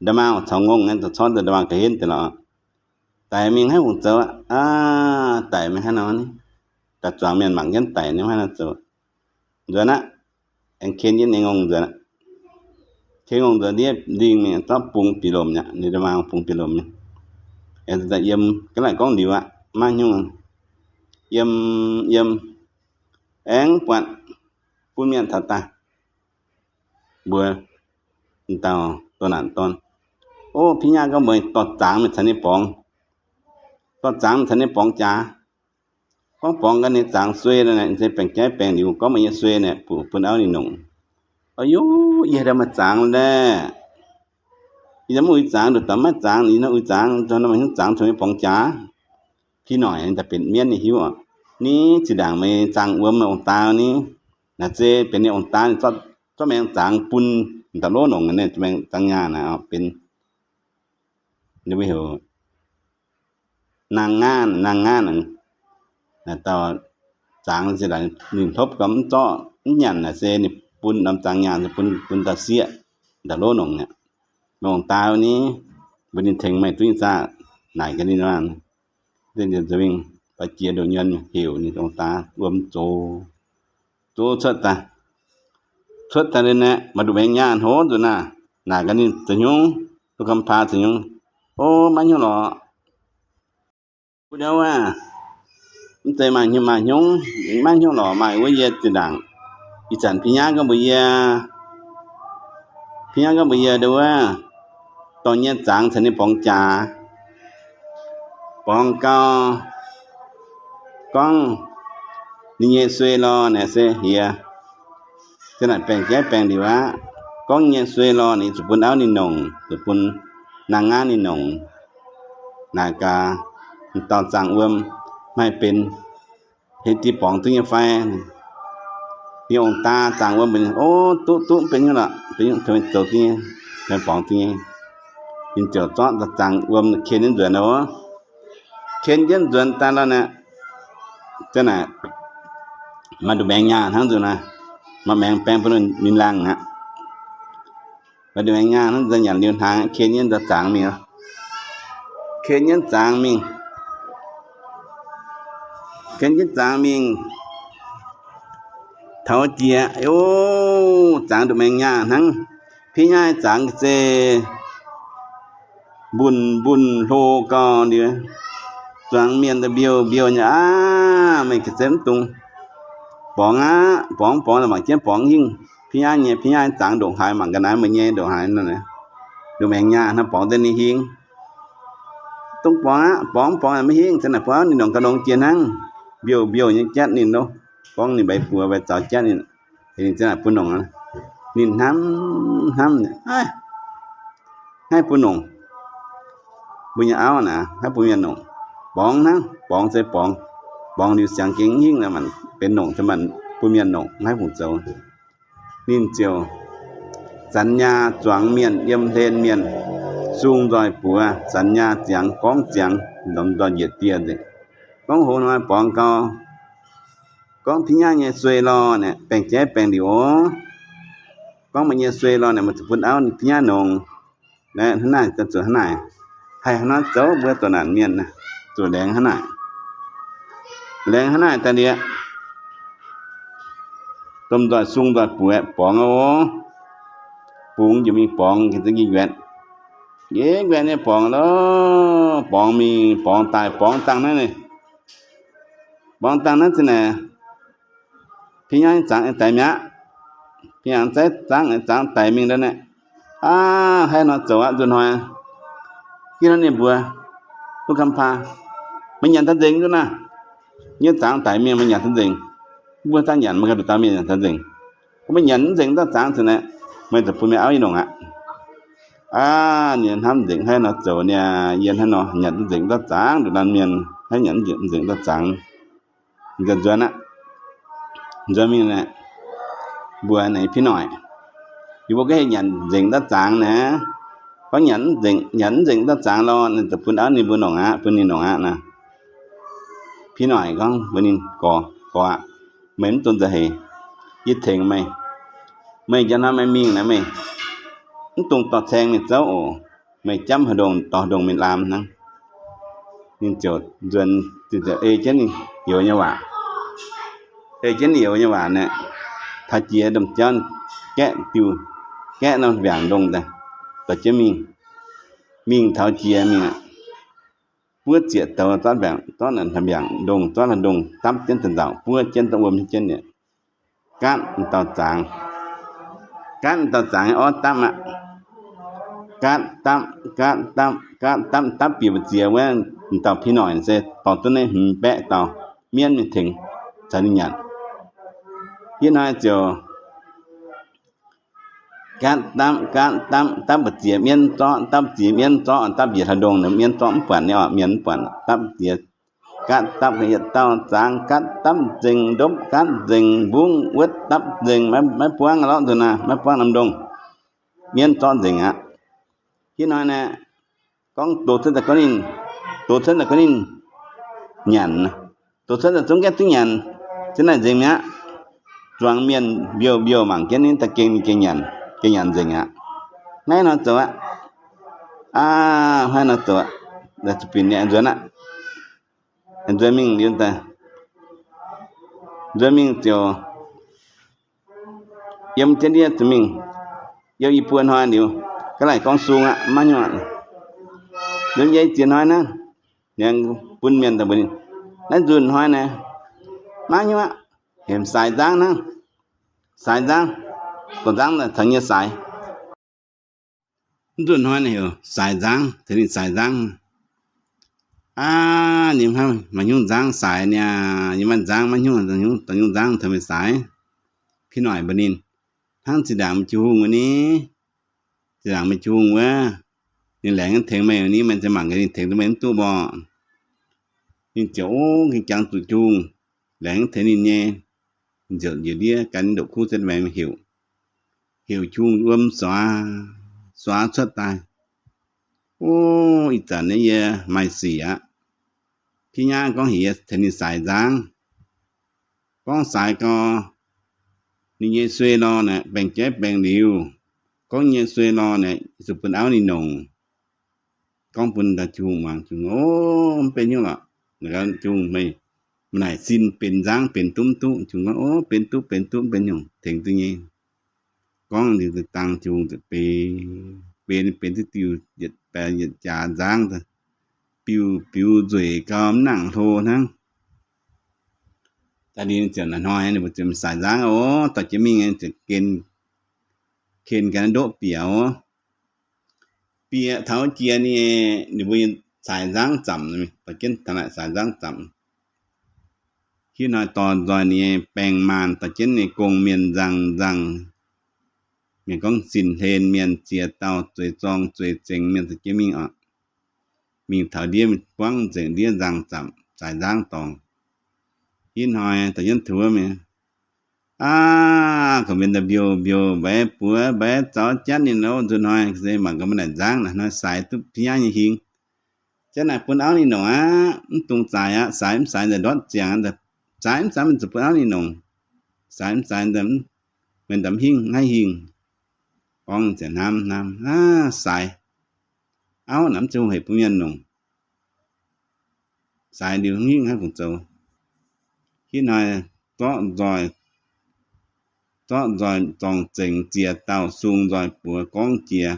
Nda'maauh caux ngongh naaiv corc daaih nda'maauh ga'henv deix lorqc. Daic mingh haaix fungc zoux aqv? Daic mingh hnangv nor ni, daaih zuangx mienh mangc jienv daic ninh haaix nor zoux. Nzuonx aqv. Aengx ken jienv ninh ngongh nzuonx aqv. Ken ngongh nzuonx ndiev ndingh mingh zorqv bungx biux lomc mi'aqv. Ninh nda'maauh bungx biux lomc nyei. Aengx daaih yiem, ga'naaiv gorngv liuz aqv, maiv nyungc. Yiem, yiem, aengx buatc bun mienh taux daaih mbuox dauh doh naanc dorn, O, Piv Nyangv gorngv mbuox dorh zangx mingh caux ninh borngz. Dorh zangx mingh caux ninh borngz jaax. Gorngv borngz gaax ninh zangx suei naaic, se baengh jaiv baengh liuz gorngv meih nyei suei naaic, bun auv ninh nongc. A'yoh, yie haaix dauh maaih zangx laeh? Yie mv uix zangx, nduqc dauh maiv zangx, yie nor uix zangx, nor maaih hnyouv zangx caux ninh borngz jaax. Piv noic daaih benx mienv nyei hiuv oc. Ni zinh ndaangc meih zaangc wuom meih ong-daa ni, naaic se benx ninh ong-daa, ninh zorqv maengx zangx bun da'lov nongc, ninh maengx zangx nyaah naaic benx, ninh mbuo heuc naang ngaanv, naang ngaanv. Naaic dauh zangx se ninh hlopv gau mv zorqv mv nyanc naaic se ninh bun norm zangx nyaah bun, bun dauh sieqv da'lov nongc mi'aqv. Nongc daaih ni, mbuox ninh tengx meih duqv nyei zaah, naaic gaax ninh nor. Deix nzunc mingh, baaix jiex ndoqc nyuonh heuc ninh ong-daa wuom zoux, zoux cuotv daaih. Cuotv daaih liuz naaic, maaih nduqc maengx nyaah hlo nzunc naaic, naaic gaax ninh zoux hnyungv, duqv ga'paa zoux hnyungv. O, maiv hnyouv lorqc. Wuov ndau wuov, mv zeiz maaih hnyouv, maaih hnyouv, maiv hnyouv lorqc, maaih wuov yie zinh ndaangc. Ih zanc Piv Nyangv gorngv mbuox yie, Piv Nyangv gorngv mbuox yie ndau wuov, dorh nyei zangx caux ninh borngz jaax. Borngz gau, gorngv ninh nyei suei lorh naaic se hiex. Zinh ndaangc baengh jaiv baengh liuz aqv. Gorngv nyei suei lorh ninh zuqc bun auv ninh nongc, zuqc bun naang ngaanv ninh nongc. Naaic gaax, dauh zaangc wuom, maaih benx hei die borngz duqv nyei fai? Ninh ong-daa zaangc wuom mbuox, O, duqv, duqv, benx nyungc lorqc, benx nyungc, zoux duqv nyei, borngz duqv nyei. Ninh ziouc zorqv zaangc wuom ken jienv nzuonx oc. Ken jienv nzuonx daaih lorh naaic, zinh ndaangc maaih nduqc maengx nyaah hnangv nzunc naaic, maaih maengx baeng bun ninh laangh aqv. Maaih nduqc maengx nyaah hnangv nzunc nyanc liuz hnaangx, ken jienv nzuonx zaangx mingh. Ken jienv zaangx mingh. Ken jienv zaangx mingh. Taux jiex, o, zaangx nduqc maengx nyaah hnangv. Piv nyaiv zaangx se mbunh mbunh hlo gau liuz, zuangx mienh daaih mbiouh mbiouh nyei, Aav, meih ga'zeix mv dungx borngz aqv. Borngz, borngz, mangc jienv borngz hingh. Piv nyaiv nyei, piv nyaiv zaangx ndongc haaix, mangc ga'naaiv meih nyei ndongc haaix nor. Nduqc maengx nyaah hnangv borngz daaih ninh hingh. Dungx borngz aqv. Borngz, borngz maiv hingh. Zanc naaic buov ninh nongc ga'ndongx jiex hnangv. Mbiouh mbiouh nyei jatv ninh lo. Gorngv ninh mbaix buoz mbaix zaux jatv ninh, ninh zanc naaic bun nongc. Ninh hnamv hnamv, Hnangv bun nongc, mbuo nyei auv naaic hnangv bun mienh nongc. Borngz hnangv, borngz se borngz. Borngz liuz siangx gengh hingh, manc benx nongc se manc bun mienh nongc, hnangv fungc zoux. Ninh ziouc zanx nyaah zuangx mienh, yiem hlen mienh, sung nzoih buoz, zanx nyaah ziangx, gorngv ziangx, lomh nzoih njiec dieh nzengc. Gorngv hoz hnoi borngz gau, gorngv, Biv nyaav nyei suei lorh naaic, baeng jaiv baeng liuz oc. Gorngv, Meih nyei suei lorh naaic, meih zuqc bun auv biv nyaav nongc. Hnangv naaic, zuqc hnangv naaic, haih hnangv nor zoux, mbuo zoux naanc mienh, zuqc laengz hnangv naaic. Laengz hnangv naaic daaih liuz, domh nzoih sung nzoih buoz borngz oc. Bungx njiec mingh borngz, nqa'haav nqa'haav nyei borngz loh, borngz mingh borngz daaih borngz dangh naaiv, borngz dangh naaiv zinh naaic, Biv nyaav zangx daix mi'aqv. Biv nyaav zangx daix mingh ndau naaiv. Aav, hnangv nor zoux aqv, nzunc hnoi. Ginv hnoi ninh mbuox, Duqv Kamv Paa, meih nyanc daaih nzengc nzunc naaiv. Nyei zangx daix mingh meih nyanc daaih nzengc. Mbuo daaih nyanc, meih ganh nduqc dauh mienh nyanc daaih nzengc. Gorngv meih nyanc mv nzengc dauh zangx zinh naaic, meih zuqc bun meih auv yie nongc aqv. Aav, ninh hnamv nzengc, hnangv nor zoux niaa, yie hnangv nor nyanc mv nzengc dauh zangx, nduqc laanh mienh hnangv nyanc mv nzengc dauh zangx. Nzuonx aqv, nzuonx mingh naaic, mbuox naaic Biv Noic, yie mbuo gorngv heh nyanc nzengc dauh zangx naaic, gorngv nyanc, nyanc mv nzengc dauh zangx lorh, ninh ziouc bun auv ninh mbuo nongc aqv, bun ninh nongc aqv naaic. Biv Noic gorngv mbuox ninh, Gorx, gorx aac, meih mv dungx nzauh heix. Yie tengx meih. Meih njang hnoi meih mingh naaic meih mv dungx dorh caeng mingh zouv oc. Meih jamv haaix ndongh dorh haaix ndongh mingh laam hnangv. Ninh ziouc nzuonx, ziouc ei jienv ninh youz nyei waac, ei jienv ninh youz nyei waac naaic, taux jiex domh jauv, gaeqv diuh, gaeqv norm mbiaangc ndongh daaih, dorh jienv mingh. Mingh taux jiex mingh aqv, buov zieqc douz zorqv mbiaangc, zorqv mbiaangc ndongh, zorqv haaix ndongh dapv jienv daaih nzauc, buov jienv daaih wuom jienv yietc, gaatv dauh zangx, gaatv dauh zangx orv dapv aqv. Gaatv dapv, gaatv dapv, gaatv dapv, dapv bieqc mbu'ziex wuov, dauh Biv Noic se dorh duqv naaiv hmz baeqv dauh mienv mingh tengx caux ninh nyanc. Yie hnoi ziouc gaatv dapv, gaatv dapv, dapv mbu'ziex mienv zorqv, dapv ziex mienv zorqv, dapv yietc hlaax ndongh mienv zorqv mv buatc nyei oc, mienh mv buatc. Dapv ziex, gaatv dapv yietc dauh zangx, gaatv dapv nzengc, ndopv gaatv nzengc, mbungv wuotv dapv nzengc, maiv buangv lorqc nzunc naaic, maiv buangv norm ndongh, mienv zorqv nzengc aqv. Yie hnoi naaic gorngv doz cuotv daaih gorngv ninh, doz cuotv daaih gorngv ninh nyanc, doz cuotv daaih zungv gaeqv duqv nyanc, zinh naaic nzengc mi'aqv. Zuangx mienh mbiouh mbiouh mangc jienv ninh daaih gengh, gengh nyanc, gengh nyanc nzengc aqv. Naaiv nor zoux aqv. Aav, naaiv nor zoux aqv. Zuqc binc nzuonx aqv. Nzuonx mingh liuz daaih, nzuonx mingh ziouc yiem jienv ndiev zuqc mingh. Yiem i buo hnoi liuz, ga'naaiv gorngv sung aqv, maiv hnyouv aqv. Liuz yiem ziex hnoi naaiv, liuz bun mienh daaih mbuox ninh, naaiv nzunc hnoi naaiv maiv hnyouv aqv, heuc saaix nzangv hnangv. Saaix nzangv, dorh nzangv daaih caux yie saaix. Mv nzunc hnoi naaiv heuc saaix nzangv, tengx ninh saaix nzangv. Aav, ninh hnamv, maaih hnyouv nzangv saaix niaa, yie maaih nzangv maiv hnyouv, dongh hnyouv nzangv tengx meih saaix. Biv Noic mbuox ninh, hnangv zinh ndaangc meih jiu hungh wuov ni, zinh ndaangc meih jiu hungh wuov, ninh laengz tengx meih wuov ni, meih za'gengh mangc gaax ninh tengx duqv meih mv duqv mborqc. Ninh ziouc, ov, gengh jangx zuqc jiu hungh laengz tengx ninh nyei. Ninh ziouc njiec ndiev gan ndoqc kuv setv maengx heuc, heuc jiu hungh wuom suav, suav cuotv daaih. Ov, ih zanc naaiv yie maaih sic aqv. Biv nyaav gorngv heuc yie tengx ninh saaix nzangv. Gorngv saaix gau, ninh nyei suei lorh naaic baengh jaiv baengh liuz. Gorngv nyei suei lorh naaic zuqc bun auv ninh nongc. Gorngv bun jiu hungh muangx, jiu hungh, ov, mv benx hnyouv lorqc. Jiu hungh, meih mv naaic sin benx nzangv benx duqv mv duqv? Jiu hungh gorngv, ov, benx duqv, benx duqv, mv benx hnyouv, tengx duqv nyei. Gorngv liuz dangh jiu hungh ziouc benx, benx, benx duqv diuh yietc baeqc yietc jaax nzangv, biux biux nzueic gau mv nangc hlo hnangv. Daaih liuz ziouc naaic hnoi ninh mbuo ziouc saaix nzangv oc, dorh jienv mingh ziouc gen, ken ganh ndoqv bieqc oc. Bieqc taux jiex ninh, ninh mbuo saaix nzangv zamc, dorh jienv taux naaic saaix nzangv zamc. Hiuv hnoi dorh nzoih ninh nyei baengh maanh dorh jienv ninh gong mienh nzangc nzangc. Mienh gorngv sin hlen mienh, ziex dauh zueiz zorng zueiz zengx mienh dorh jienv mingh oc. Mingh taux ndiev buangv nzengc ndiev nzangc zamc, saaix nzangv dorngx. Hiuv hnoi dorh jienv tuov mingh, Aav, gorqv-mienh daaih mbiouh mbiouh mbeix buoz mbeix zaux jatv ninh ov. Nzunc hnoi se mangc gaax maaih naaic nzangv naaic hnoi saaix duqv พี่ใหญ่ nyei hingh. Janv naaic bun auv ninh nongc aqv, mv dungx zaaix aqv. Saaix mv saaix nzaaih ndortv ziangx, zaaix mv zaaix maiv zuqc bun auv ninh nongc. Saaix mv saaix, meih ndamv hingh, haaix hingh. Gorngv ziouc hnamv hnamv, aav, saaix, auv naaic mv zeiz hungh hec bun mienh nongc. Saaix liuz hingh haaix fungc zoux. Hitv hnoi zorqv nzoih, zorqv nzoih zorngc zengx ziex dauh sung nzoih buoz gorngv jiex.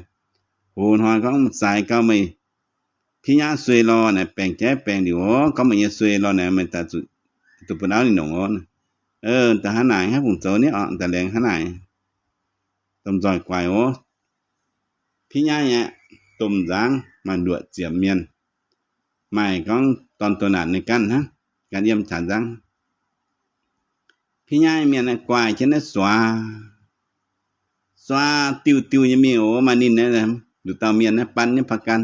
Hoz hnoi gorngv, saaix gau meih พี่ใหญ่ sueih lorh naaic, baengc jaiv baengc liuz oc, gorngv meih nyei sueih lorh naaic, meih daaih zuqc duqv bun auv ninh nongc oc. Daaih hnangv naaic haaix fungc zoux niv oc, daaih laengz hnangv naaic. Domh nzoih guaix oc. พี่ใหญ่ aeqv, domh nzangv maaih nduoqc ziepc mienh. Maaih gorngv dorn doh naanc nyei ganh hnangv, ganh yiem qaqv nzangv. พี่ใหญ่ mienh naaiv guaix jienv naaiv suaax, suaax diuh diuh nyei mingh oc. Maaih ninh naaiv nduqc dauh mienh naaiv ban nyei ประกัน.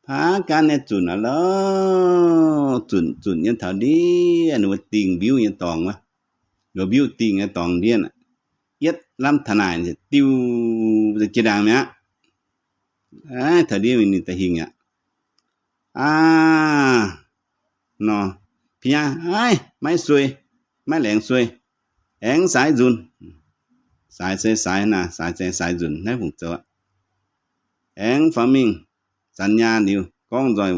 ประกัน naaiv zunc aqv loh, zunc zunc nyei taux ndiev ninh mbuo dingh mbiuv nyei dorngx wuov, ninh mbuo mbiuv dingh nyei dorngx ndiev aqv. Yietv lamh taux naaic diuh jiex ndaangc mi'aqv. Taux ndiev mingh ninh da'hingh aqv. Aav, nor, พี่ใหญ่, aiv, maiv sueih, maiv laengz sueih, aengx saaix nzunc. Saaix se saaix naaic, saaix se saaix nzunc, naaiv fungc zoux aqv. Aengx faaux mingh, สัญญา liuz, gorngv nzoih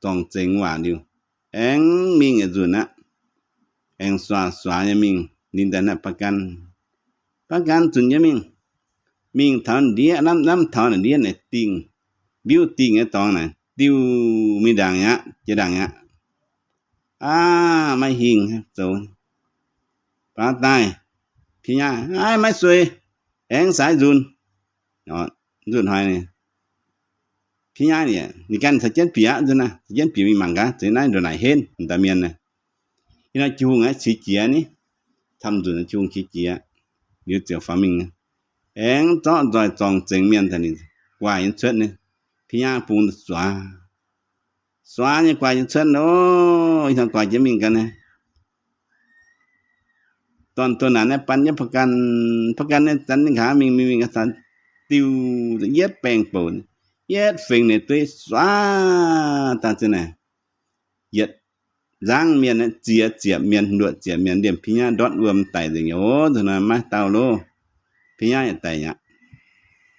zorngc zengx waac liuz, aengx mingh yietc nzunc aqv. Aengx suaax suaax nyei mingh, ninh daaih naaiv ประกัน, ประกัน zunc nyei mingh. Mingh taux ndiev, lamh lamh taux naaic ndiev naaic dingh, mbiuv dingh nyei dorngx naaic diuh mingh ndaangc aqv, jiex ndaangc aqv. Aav, maiv hingh zoux. Baav daaih, พี่ใหญ่, aiv, maiv sueih, aengx saaix nzunc. Nzunc hnoi, พี่ใหญ่ ninh ganh caux jienv bieqc aqv, nzunc naaiv caux jienv bieqc mingh mangc gaax, zeix naaiv ndongc naaic henv daaih mienh naaic. Ih hnoi Tin-Hungh aeqv, qiex jiez ni, camv nzunc Tin-Hungh qiex jiez, liuz ziouc faaux mingh, aengx zorqv nzoih zorngc zengx mienh daaih, ninh guaaih nyei cuotv ni, พี่ใหญ่ bung suaax, suaax nyei guaaih nyei cuotv loh. Ih hnoi guaaih jienv mingh gaax naaiv, dorn doh naanc naaiv ban nyei ประกัน, ประกัน naaiv zanc ninh nqa'haav mingh mingh mingh gaax, diuh yietv baengh bouc, yietv fengx ninh dueiv suaax daaih zinh naaic, yietc nzangv mienh, ziex ziepc mienh, nduoqc ziepc mienh, liemh พี่ใหญ่ ndortv wuom daic nzengc. Ov, nzunc naaiv maiv dauh loh. พี่ใหญ่ yaac daic aqv.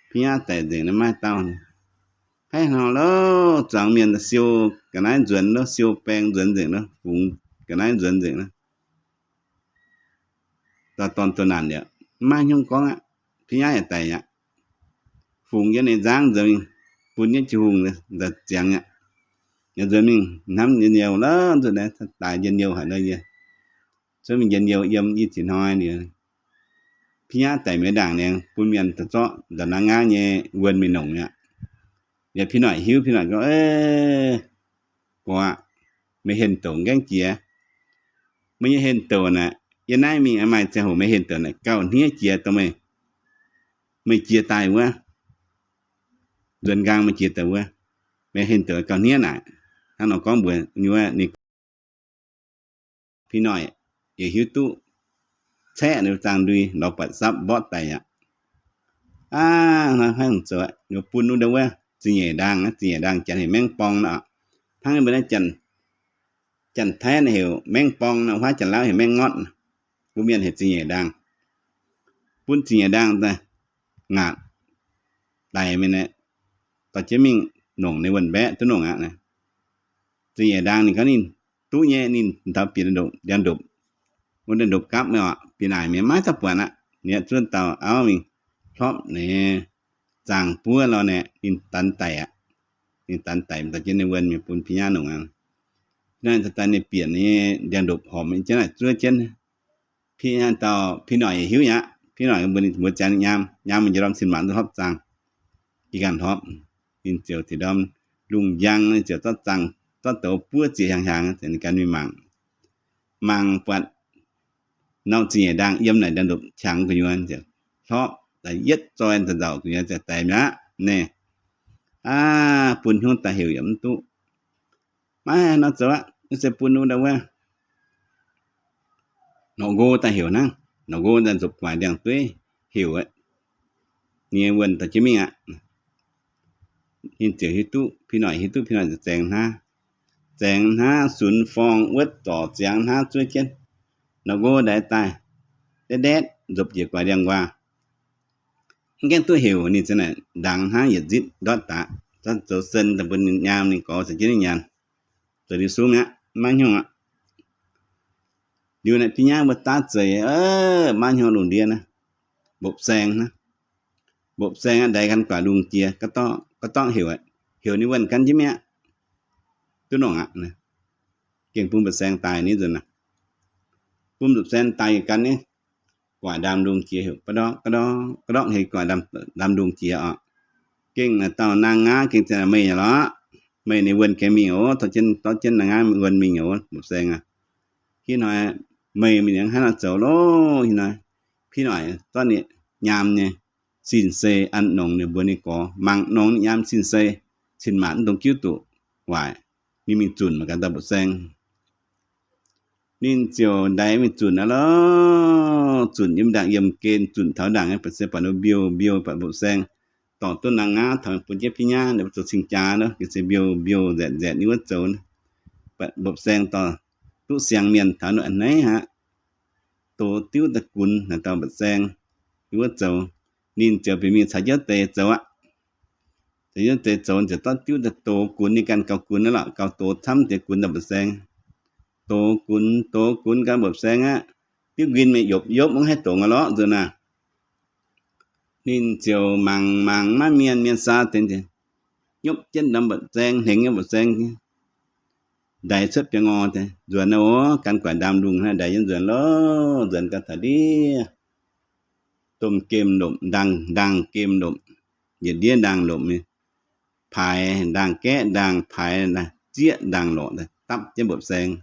พี่ใหญ่ daic nzengc naaiv maiv dauh. Haiv hnangv loh, zuangx mienh siou ga'naaiv nzuonx loh, siou baeng nzuonx nzengc loh, fungx ga'naaiv nzuonx nzengc loh. Dorn doh naanc liuz, maiv hnyouv gorngv aqv. พี่ใหญ่ yaac daic aqv. Fungx jienv ninh nzangv nzuonx mingh, bun jienv Tin-Hungh nzauh ziangx aqv. Nzuonx mingh hnamv njien-youh loh, nzunc naaiv daaih njien-youh haic loh yie. Cuotv mingh njien-youh yiem i ziex hnoi liuz, พี่ใหญ่ daic mi'aqv ndaangc nor, bun mienh daaih zorqv nda'nangv nqaang nyei wuonh mingh nongc mi'aqv. Liuz พี่น้อย hiuv, พี่น้อย gorngv, Gorx aac, meih henh douc gaengh jiex. Meih nyei henh douc naaic, yie naaiv mingh maaih ziangh hoc meih henh douc naaic gauh hniev jiex dongh meih, meih jiex daaih wuov, nzuonx nqaang meih jiex daaih wuov, meih henh douc gauh hniev naaic. Hnangv nor gorngv mbuox nyei wuov, ninh gorngv, พี่น้อย yaac hiuv duqv caeqv ninh zaangh ndui lorz buatc sapv mborqv daic aqv. Aav, hnangv haaix zoux, bun wuov, wuov zingh nyeic ndaang, zingh nyeic ndaang janx heuc maengv borng nor. Hnangv mbuo naaiv Janx-Taiv naaiv heuc maengv borng nor, huaav Janx-Laauv heuc maengv ngortv, mbuo mienh heuc zingh nyeic ndaang. Bun zingh nyeic ndaang daaih ngaatc daic mingh naaic, dorh jienv mingh nongc ninh wuonh mbaeqv duqv nongc aqv. Zingh nyeic ndaang ninh gorngv ninh duqv nyei, ninh taux bieqc ndiangx-ndopv, wuov ndiangx-ndopv gapv mingh oc, bieqc naaic mienh maiv dauh buatc aqv. Ninh zuov dauh auv mingh hlorpv naaic, zaangh buov lorh naaic, ninh danx daic aqv. Ninh danx daic dorh jienv ninh wuonh mingh bun พี่ใหญ่ nongc aqv. Naaiv daaih ninh bieqc nyei ndiangx-ndopv horpc mingh jienv naaic zuov jienv. Dauh พี่น้อย hiuv aqv. พี่น้อย mbuo, ninh mbuo ziangx ninh nyaam, nyaam mingh njien ndorm cin-maanc duqv hlorpv zaangh. Jiex ganh hlorpv, ninh ziouc deix ndorm lungh njang, ninh ziouc zorqv zaangh, zorqv douz buov zieqc hiaangx hiaangx, ziouc ninh ganh mingh mangc. Mangc buatc norm zingh nyeic ndaang yiem naaic ndiangx-ndopv qangx gu'nyuoz, ziouc hlorpv daaih yietv zoi nzauc gu'nyuoz ziouc daic mi'aqv. Naaiv, aav, bun hnyouv daaih heuc yaac mv duqv. Maiv haaix nor zoux aqv, se bun wuov, wuov norqc nqo daaih heuc hnangv. Norqc nqo daaih nzopc guaaic ndiangx-dueiv heuc nyei wuonh dorh jienv mingh aqv. Ninh ziouc hiuv duqv, Pin Noic hiuv duqv, Pin Noic ziouc zaengx hnaav, zaengx hnaav sunx forng wuotv zorc ziangx hnaav zuov jienv norqc nqo ndaix daaih, daetv daetv nzopc jiex guaaic ndiangx-nquaah. Mv gaengh duqv heuc, ninh ziouc naaic ndaangc hnangv yietc nzitv ndortv daaih, zoux sen daaih bun ninh nyaam, ninh gorx caux jienv ninh nyanc, zoux liuz sung aqv, maiv hnyungc aqv. Liuz naaic biauv-nyauv mbuo daav zeiz, maiv hnyungc lungh ndiev naaiv, mbopv saeng naaiv. Mbopv saeng aqv, ndaix gan guaaic lungh jiex, ga'dorngv heuc, heuc ninh wuonh gan jienv mi'aqv. Duqv nongc aqv. Gengh bun mbopv saeng daaih ni nzunc aqv. Bun mbopv saeng daaih gan ni, guaaic ndaamv-lungh jiex heuc, ga'dorngv, ga'dorngv heuc guaaic ndaamv-lungh jiex oc. Gengh naaic dauh naang nqaatv gengh ziouc, Meih lorqc, meih ninh wuonh gengh mingh oc, dorh jienv naang nqaatv wuonh mingh oc, mbopv saeng aqv. Hitv hnoi meih mingh hnangv haaix nor zoux loh. Hitv hnoi Pin Noic zorqv ninh nyaam nyei sin-sei an nongx, ninh mbuox ninh gorx mangc nongx ninh nyaam sin-sei, cin-maanc mv dungx jiuv duqv waaic. Ninh mingh zunc mangc gaax dauh mbopv saeng. Ninh ziouc ndaix mingh zunc aqv loh. Zunc yiem ndaangc yiemh gen, zunc taux ndaangc nyei, buatc se buatc mbiouh mbiouh, buatc mbopv saeng dorh duqv naang nqaatv taux bun jienv biauv-nyauv, ninh mbuo zoux cing-jaa loh, gengh se mbiouh mbiouh nzaetc nzaetc ninh wuov zoux. Buatc mbopv saeng dorh duqv siang mienh taux ninh a'hneiv aqv, dox diuv daaih gunx naaic dauh mbopv saeng ninh wuov zoux. Ninh ziouc bieqc mingh caux jienv deix zoux aqv. Caux jienv deix zoux ziouc dorh diuv daaih dox gunx, ninh ganh gauh gunx aqv lorqc, gauh dox camv deix gunx dauh mbopv saeng. Dox gunx, dox gunx ganh mbopv saeng aqv, diuv nquin mingh yopc yopv mv haih dongz aqv lorqc nzunc naaic. Ninh ziouc mangc mangc maiv mienh, mienh saa deix, nyopv jienv norm mbopv saeng, hnengx nyei mbopv saeng, ndaix cuotv biauv-ngor deix nzuonx aqv oc. Gan guaaic ndaamv-lungh hnangv, ndaix jienv nzuonx loh, nzuonx gau taux ndiev domh gemh lomc, ndaangh, ndaangh gemh lomc, yietc ndiev ndaangh lomc, paaix ndaangh gaeqv, ndaangh paaix zieqv ndaangh lorqc dapv jienv mbopv saeng.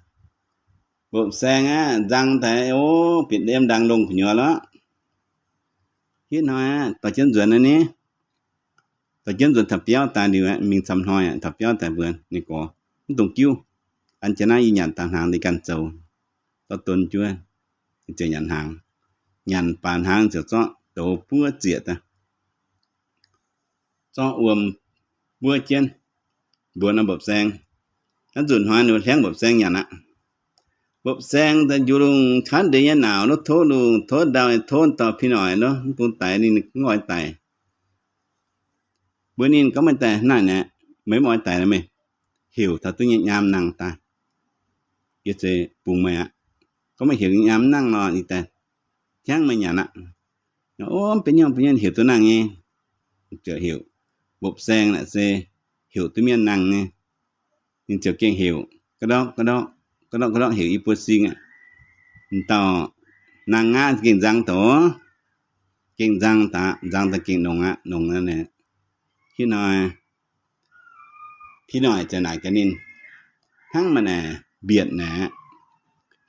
Mbopv saeng aqv, nzang daaih, o, bieqc yiem ndaangh longh gu'nyuoz lorqc. Hitv hnoi aqv, dorh jienv nzuonx aqv ni. Dorh jienv nzuonx taux biauv daaih liuz aqv, mingh camv hnoi aqv, taux biauv daaih mbuox ninh gorx, Mv dungx jiuv. An jienv naaiv yie nyanc daaih hnaangx, ninh ganh zoux. Zorqv don juov, ziouc nyanc hnaangx. Nyanc baac hnaangx ziouc zorqv douz buov zieqc daaih, zorqv wuom buov jienv, mbuox norm mbopv saeng. Naaiv nzunc hnoi ninh hliangv mbopv saeng nyanc aqv. Mbopv saeng daaih njiec lungh, cuotv ndeic nyei naauc, tov lungh tov ndau, tov dauh Pin Noic loh, mv dungx daix ninh, mv oix daix. Mbuox ninh gorngv, Meih daaih naaiv naaic, meih mv oix daix, meih heuc taux duqv nyei nyaam nangh daaih, yie zeiz bungx meih aqv. Gorngv meih heuc nyei nyaam nangh nor, yie daaih hiaangv meih nyanc aqv. O, mv benx hnyouv, benx hnyouv, heuc duqv nangh nyei. Ziouc heuc, mbopv saeng naaic se heuc duqv mienh nangh nyei. Ninh ziouc gengh heuc, ga'ndorqv, ga'ndorqv, ga'ndorqv, ga'ndorqv heuc i buo sing aqv. Dauh naang nqaatv gengh nzang doqc, gengh nzang daaih, nzang daaih gengh nongx aqv, nongx aqv. Hitv hnoi, Pin Noic ziouc naaic gaax ninh, Hnangv meih naaic mbietc naaic,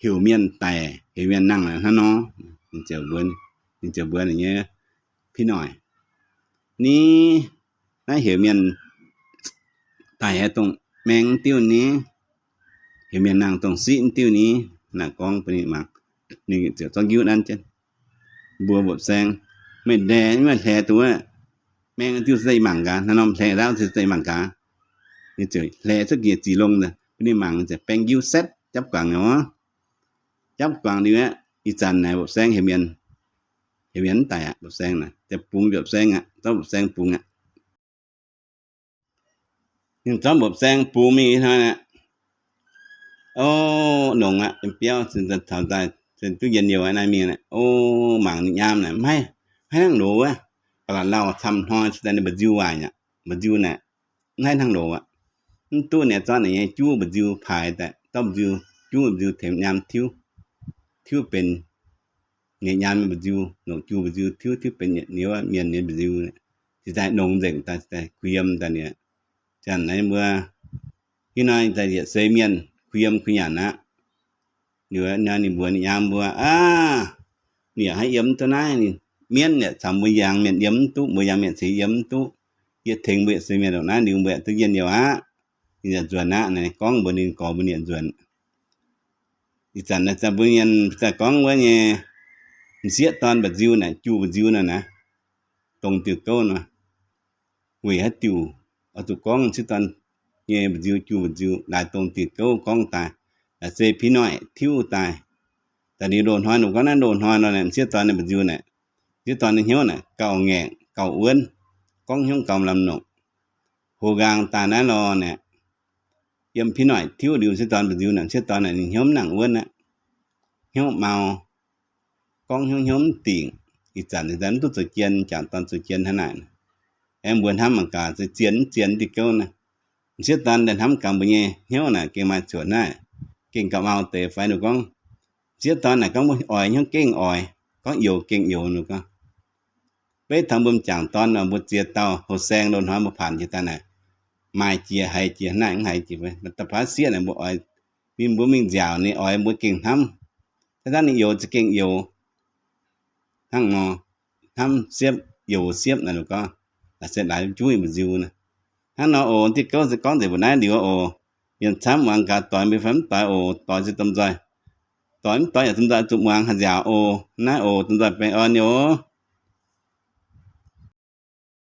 heuc mienh daic, heuc mienh nangh hnangv nor. Ninh ziouc mbuox, ninh ziouc mbuox ninh nyei Pin Noic, Ni, naaiv heuc mienh daic dongh maeng diuv ni, heuc mienh nangh dongh siqv diuv ni. Naaic gorngv bun ninh mangc, ninh ziouc zorqv njiuv nanv jienv mbuox mbopv saeng, Meih ndae, meih hlaix duqv aqv. Maeng diuv se mangc gaax, naaiv norm hlaix ndaauv se mangc gaax. Ninh ziouc hlaix cuotv njiec ziqc longh bun ninh mangc, ziouc baeng njiuv setv japv guangc nor. Japv guangc liuz aqv, ih zanc naaic mbopv saeng heuc mienh, heuc mienh mv daic aqv. Mbopv saeng naaic ziouc bungx mbopv saeng aqv, zorqv mbopv saeng bungx aqv. Ninh zorqv mbopv saeng bungx mingh ih hnoi aqv. O, longx aqv, yiem biauv taux daaih duqv njien-youh aqv. Naaiv mingh aqv, o, mangc ninh nyaam naaic, maiv, maiv hnangv loz wuov, ba'laqc lauh camv hnoi cingx daaih ninh mba'nziu waaic aqv. Mba'nziu naaic maiv hnangv loz aqv. Mv duqv ninh zorqv ninh nyei juv mba'nziu paaix daaih, zorqv mba'nziu, juv mba'nziu tengx nyaam tiuv, tiuv benx ninh nyaam nyei mba'nziu, longc juv mba'nziu tiuv, tiuv benx ninh wuov mienh nyei mba'nziu. Cingx daaih longx nzengc daaih, cingx daaih kuh yiem daaih ninh. Zanc naaiv mbuo, ih hnoi daaih yietc seix mienh kuh yiem kuh nyanc aqv. Liuz nor ninh mbuox ninh nyaam mbuo, Aav, ninh yaac haih yiem mv duqv naaiv. Ninh mienv yaac caux mbuo yangh mienh yiem mv duqv, mbuo yangh mienh cingx yiem mv duqv. Yie tengx mbuo yietc seix mienh ndongc naaiv liuz mbuo yaac duqv njien-youh aqv. Ninh yaac nzuonx aqv. Naaiv gorngv mbuox ninh gorx mbuo, ninh yaac nzuonx. Ih zanc naaiv mbuo mienh daaih gorngv wuov nyei m'sieqv dorn mba'nziu naaic, juh mba'nziu naaic naaic, dongh diuh gouv nor. Weic haaix diuc oix zuqc gorngv m'sieqv dorn nyei mba'nziu juh mba'nziu? Laaix dongh diuh gouv gorngv daaih, laaix se pin noic tiuv daaih. Daaih ninh loz-hnoi, ninh gorngv naaiv loz-hnoi nor, m'sieqv dorn ninh mba'nziu naaic, m'sieqv dorn ninh hnyouv naaic gauh ngaengc gauh wuonv, gorngv hnyouv gauh lamh nongc. Hoc nqaang daaih naaiv lorh naaic, yiem pin noic tiuv liuz m'sieqv dorn mba'nziu naaic, m'sieqv dorn naaic ninh hnyouv mv nangc wuonv aqv, hnyouv mau, gorngv hnyouv hnyouv mv dingc. Ih zanc ninh mv duqv zoux jien, m'jangc dorn zoux jien hnangv naaic. Aengx mbuo hnamv mangc gaax, se zien mv zien diuh gouv naaic. M'sieqv dorn daaih hnamv gaax mbuo nyei hnyouv naaic gengh maaih zuotc naaiv, gengh gauh mau deix fai? Ninh gorngv, m'sieqv dorn naaic gorngv mbuo oix hnyouv gengh oix, gorngv youx gengh youx. Ninh gorngv, beiv taux mbuo m'jangc dorn nor, mbuo ziex dauh houh saeng loz-hnoi mbuo paanc jiex daaih naaic, maaih jiex haiz jiex, haaix naaic mv haiz jiex fai? Da'faanh sieqv naaic mbuo oix, mingh mbuo mingh nziaauc ninh oix mbuo gengh hnamv, hnangv naaic ninh youx za'gengh youx. Hnangv nor, hnamv siepv youx siepv naaic, ninh gorngv, laaix se laaix juv mba'nziu naaic. Hnangv nor oc, diuh gouv se gorngv nzengc mbuo naaiv liuz oc. Yienh camv muangx gaax, doix mbuo fai mv doix oc. Doix se domh nzoih, doix mv doix yaac domh nzoih zuqc muangx haih nziaauc oc. Naaiv oc, domh nzoih baengh orn nyei oc.